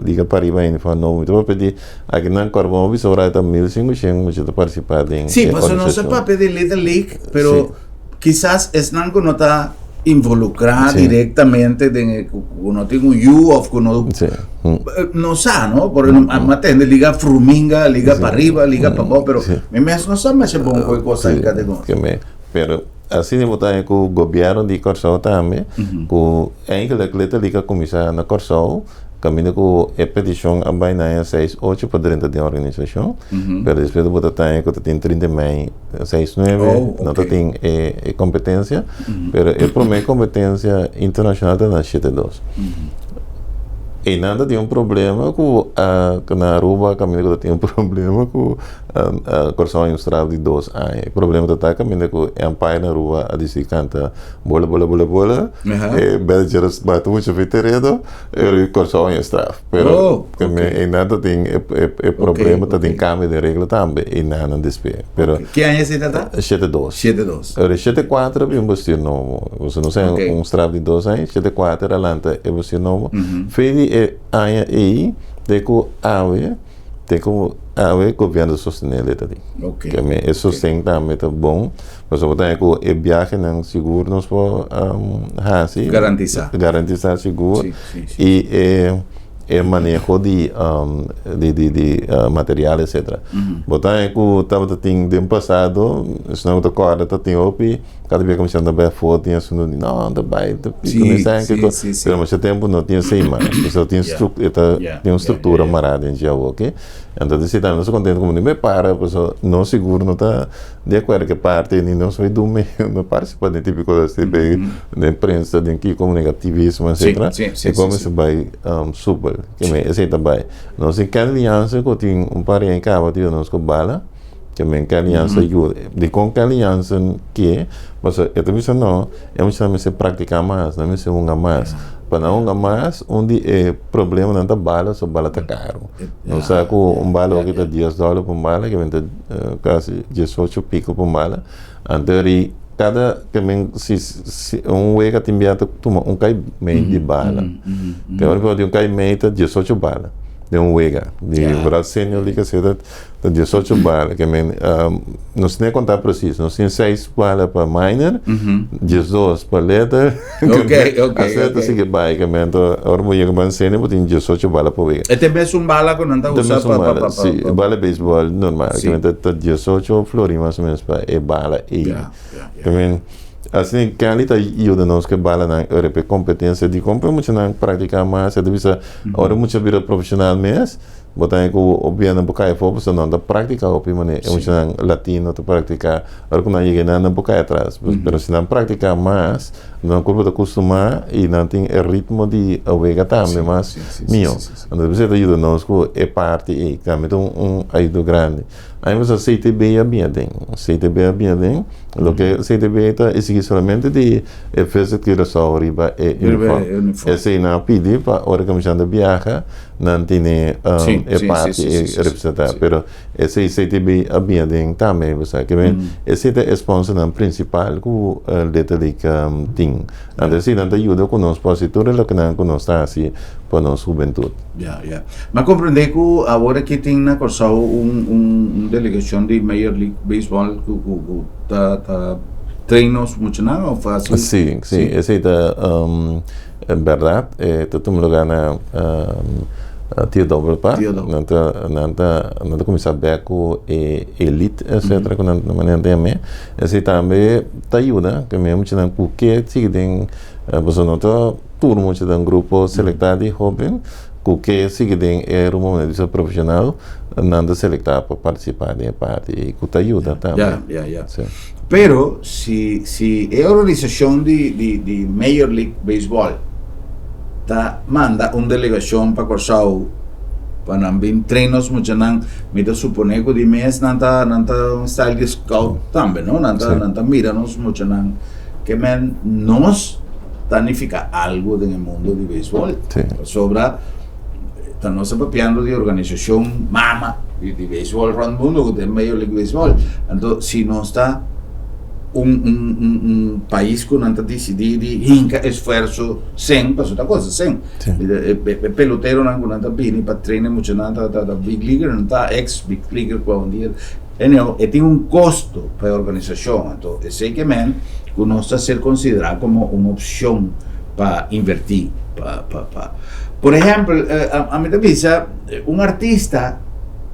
Liga Pariba ainda for nobo. Mi ta papia di akinan Kòrbon hopi sobra ta 1500 mucha ta partisipá den e Sí, pasobra nos ta organisashon. papia di Little League, pero kisas esnan ku no ta involukrá direktamente den e ku no tin un yu òf ku no no sa no, por a tende Liga Fruminga, Liga Pariba, Liga Pabou, pero mi mes no sa masha bon ku e kos aki kategoria. Pero asina bo ta haña ku gobièrnu di Kòrsou tambe ku eindelijk Little League a kuminsá na Kòrsou kaminda ku e petishon a bai na aña seis ocho pa drenta den organisashon pero despues bo ta taña ku ta tin 30 mei seis nuebe no ta tin e kompetensia pero e promé kompetensia internashonal ta na shete dos. Einan ta tin un problema ku na Aruba kaminda ku ta tin un problema ku Kòrsou a ilustrá di dos aña. E problema ta ta kaminda ku e umpire na Aruba a disidí kanta bola bola bola bola, e manager a bati mucha fe tereno, pero Kòrsou a haña straf. Pero einan ta tin e problema ta tin kambio den regla tambe einan nan despe. Pero Ki aña esei ta ta? Shete dos. Shete dos. Ora shete kuater a bin bestir nobo. Pasobra nos a haña un straf di dos aña, shete kuater a lanta e bestir nobo. Fe di e aña ei te ku awe. Te ku awe gobièrnu ta sostené letra di. Ok. Me e sosten tambe ta bon, pasobra bo ta haña ku e biahenan sigur nos por hasi. Garantisá. Garantisá sigur. Si, si, si. I e e maneho di di di di material etcetera. Bo ta haña ku tabata tin den pasado, esnan ku ta kòrda ta tin hopi. Kada bia ku mi ta bai afó tin asuntu di no ta bai ta Sí, kuminsá sí, kiko sí, sí. pero masha tempu no tin esei mas pasobra tin Yeah. stru e ta Yeah, tin un yeah, struktura yeah, yeah. mará den dje awor oke entonces si tambe nos ta kontento komo bai para pasobra nos sigur no ta di akuerdo ku e parti ni nos bai duna no partisipá den tipo di kos asi den den prensa den kiko negativismo Sí, etcetera sí, sí, e sí, kos sí. mester bai supel esei ta bai nos tin Kenley Jansen ku tin un par di aña kaba ta yuda nos ku bala. Ke men Kenley Jansen yuda. Dikon Kenley Jansen ke? Pasobra e ta bisa no, e muchanan mester praktiká mas, nan mester hunga mas. Pa nan hunga mas, un di e problemanan ta bala, so bala ta karu. Nos sa ku un bala hopi ta dies dòler pa un bala, ke men ta kasi diesocho piko pa un bala. Anto ri kada ke men si si un wega tin bia ta tuma un kai mei di bala. Te ora ku un kai mei ta diesocho bala den un wega. Di vooral senior league asina ta diesocho bala. Ke men nos no konta presis, nos tin seis bala pa minor, diesdos pa little. Asina ta sigui bai. Ke men ora bo yega ban senior bo tin diesocho bala pa wega. E ta e mesun bala ku nan ta usa pa pa pa. Si, bala beisbòl normal. Ke men ta diesocho florin mas o menos pa e bala ei. Ke men asina Kelly ta yuda nos ku e balanan ora pa e kompetensia dikon pa e muchanan praktiká mas. E ta bisa ora e mucha bira profeshonal mes bo ta haña ku obianan por kai afó pasobra nan ta praktiká hopi manera e muchanan latino ta praktiká ora ku nan yega einan nan por kai atras pero si nan praktiká mas nan kurpo ta kustumá i nan tin e ritmo di e wega tambe mas mihó. Anto esei ta yuda nos ku e parti ei tambe ta un ayudo grandi. Aña pasá CTB a bin aden. CTB a bin aden. Loke CTB ta exigí solamente di e Visit Curaçao riba e uniform. Esei nan a pidi pa ora ku mi ta biaha nan tene e parti ei representá. Pero esei CTB a bin aden tambe. Bo sa ke men esei ta e sponsornan prinsipal ku Little League tin. Anto esei nan ta yuda ku nos por hasi tur e lokenan ku nos ta hasi pa nos hubentut. Ya, ya. Mi a comprende cu awor aki tin na Corsou un un un delegacion di Major League Baseball cu cu cu ta ta train nos muchanan of asi? Sí, sí, esey ta berdad. E ta tuma lugar na Tio Dobel Park. Tio Dobel. Nan ta nan ta nan ta cuminsa bek cu e elite etcetera cu nan manera ta yam'e. Esey tambe ta yuda cu e muchanan cu ke sigui den pasobra no ta Tur mucha den grupo selektá di hóben ku ke sigui den e rumbo manera di ser profeshonal, nan ta selektá pa partisipá den e parti ei ku ta yuda tambe. Ya, ya, ya. Sí. Pero si si e organisashon di di di Major League Baseball ta manda un delegashon pa Kòrsou pa nan bin train nos muchanan, mi ta suponé ku di mes nan ta nan ta un style di scout tambe, no? Nan ta Sí. nan ta mira nos muchanan. Ke men nos ta nifiká algu den e mundo di beisbòl. Pasobra ta nos ta papiando di organisashon mama di di beisbòl rònt mundu ku ta e Major League Baseball. Anto si nos ta un un un un pais ku nan ta disidí di hinka esfuerso sen, pasobra ta kosta sen. E peloteronan ku nan ta bini pa train e muchanan ta ta big leaguer, nan ta ex big leaguer ku awendia. Anyhow, e tin un kosto pa e organisashon, anto esei ke men ku nos ta ser konsiderá komo un opshon pa invertí, pa, pa, pa. Por ehèmpel, ami ta bisa, un artista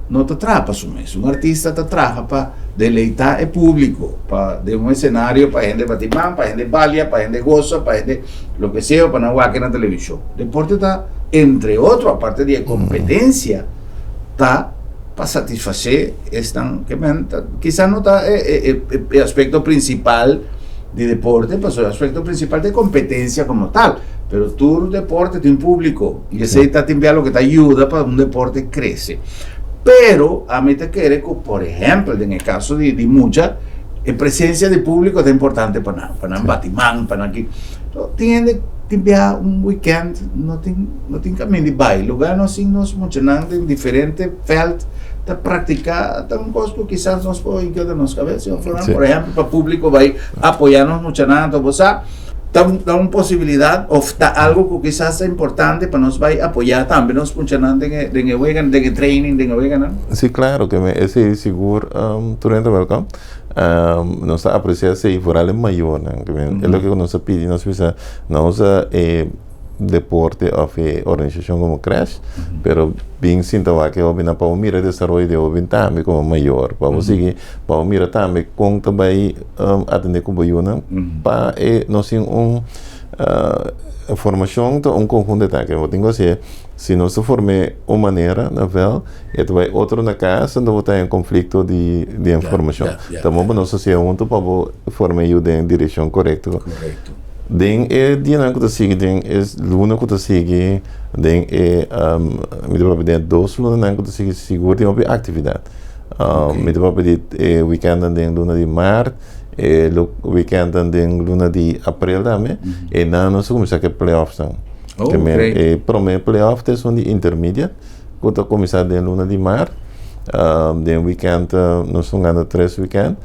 no ta traha pa su mes, un artista ta traha pa deleitá e públiko, pa den un esenario pa hende bati man, pa hende balia, pa hende gosa, pa hende loke sea, pa nan wak na televishon. Deporte ta, entre otro, aparte di e kompetensia, ta pa satisfasé esnan ke men ta kisas no ta e e aspekto prinsipal di deporte pasobra e aspekto prinsipal ta e kompetensia komo tal pero tur deporte tin públiko i esei ta tin bia loke ta yuda pa un deporte krese pero ami ta kere ku por ehèmpel den e kaso di di mucha e presensia di públiko ta importante pa nan pa nan bati man pa nan ki tin hende tin bia un wikènt no tin No tin kamin di bai lugá nos sin nos muchanan den diferente vèlt ta praktiká ta un kos ku kisas nos por hinka den nos kabes señor Florán. Por ehèmpel pa públiko bai apoyá nos muchanan anto bo sa ta un ta un posibilidat òf ta algu ku kisas ta importante pa nos bai apoyá tambe nos muchanan den e den e weganan den e training den e weganan. Sí klaro ke esei sigur tur hende ta wèlkòm. Nos ta apresiá esei foral e mayornan ke e loke nos ta pidi nos bisa nos a e deporte of e organisacion como Crash, pero bin sinta wak e hobennan pa bo mira e desaroyo di e hoben tambe como mayor, pa bo sigui, pa bo mira tambe con ta bay atende cu bo yunan pa e nos tin un formacion ta un conjunto de ta, bo tin cu haci'e, si nos ta form'e un manera na veld, e ta bay otro na cas, enton bo ta den conflicto di informacion. Ta bon pa nos haci'e hunto pa bo forma e yu den direccion corecto. Den e dianan ku ta sigui, den e luna ku ta sigui, den e mi ta papia den e dos lunanan ku ta sigui sigur tin hopi aktividat. Mi ta papia di e wikèntnan den luna di mart, e wikèntnan den luna di aprel tambe, einan nos ta kuminsá ku e play-offsnan. Oh, Ke men great. e promé playoff ta esun di intermediate ku ta kuminsá den luna di mart. Den weekend nos ta hungando tres weekend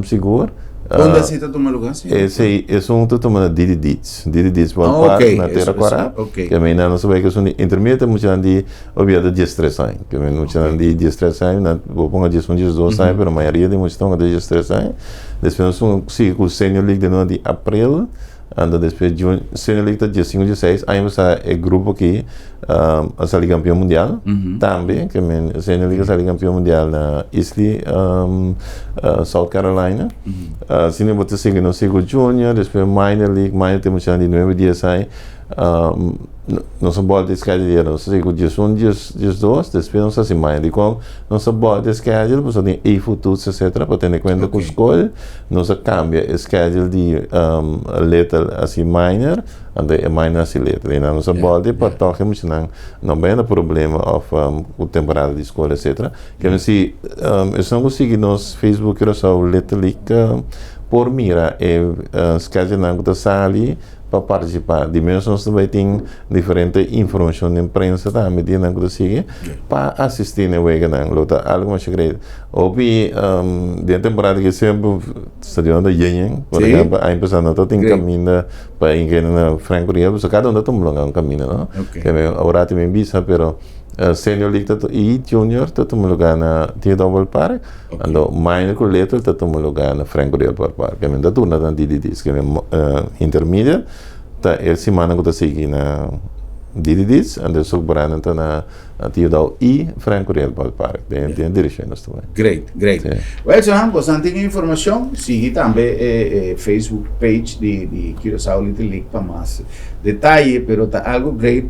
sigur. Unda esei ta tuma lugá señor? Esei esun ta tuma na Didi Deeds. Didi Deeds Ballpark Oh, ok. na Tera Kòrá. Ok. Ke men nan nos ta bai ku esun di intermediate muchanan di obia ta diestres aña. Ke men muchanan di diestres aña nan bo ponga diesun diesdos aña pero mayoria di mucha ta hunga ta diestres aña. Despues nos sigui ku Senior League den luna di aprel. Anto despues Jun Senior League ta diesinku dieseis aña pasá e grupo aki a sali kampion mundial tambe ke men Senior League a sali kampion mundial na Eastleigh South Carolina asina bo ta sigui nos sigui ku Junior despues Minor League Minor ta e muchanan di nuebe dies aña nos a bòlta e schedule di nos a sigui ku diesun diesdos despues nos a hasi Minor dikon nos a bòlta e schedule pasobra tin efotoets etcetera pa tene kuenta ku skol. Nos a cambia e schedule di little haci minor, anto e minor haci little. Y nan nos a bolbe pa toch e muchanan no bay na problema of cu temporada di school etcetera. Kende si esnan cu sigui nos Facebook Curaçao Little League por mira e schedulenan cu ta sali pa participa. Di mes nos ta bay tin diferente informacion den prensa tambe di nan cu ta sigui pa asisti na e weganan. Lo ta algo masha great. Hopi den temporada ki semper stadion ta yen yen. Por ehempel aña pasa no ta tin caminda pa hende na Frank Curiel pasobra cada un ta tuma un caminda no. Ora tin mi bisa pero Senior League ta y Junior ta tuma lugar na Theodore Park. Anto minor ku little ta tuma lugar na Frank Curiel Park. Ke men ta turna ta DDD's. Ke men intermediate ta e simannan ku ta sigui na DDD's anto esok Brandon ta na Theodore y Frank Curiel Park. Den den direkshon nos ta bai. Great, great. Sí. Well, Johan, bosan tin informashon, sigui tambe e Facebook page di di Curaçao Little League pa mas detaye, pero ta algo great.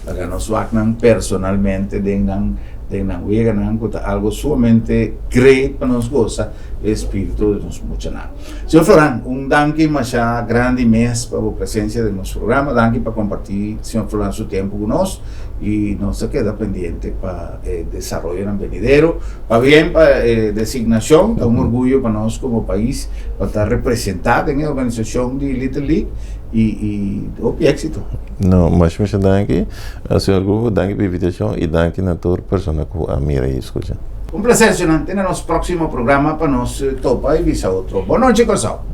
Laga nos wak nan personalmente den nan Den nan weganan ku ta algo sumamente great pa nos gosa e spiritu di nos muchanan. Señor Floran, un danki masha grandi mes pa bo presencia den nos programa. Danki pa comparti señor Floran su tempo ku nos y nos ta keda pendiente pa e desaroyonan benidero. Pabien pa e designacion, ta un orguyo pa nos como pais pa ta representa den e organisacion di Little League y y hopi exito. No, masha masha danki. Señor Gugu, danki pa invitacion y danki na tur persona cu a mira y scucha. Un placer, señornan. Te na nos proximo programa pa nos topa y bisa otro. Bon nochi, Corsou.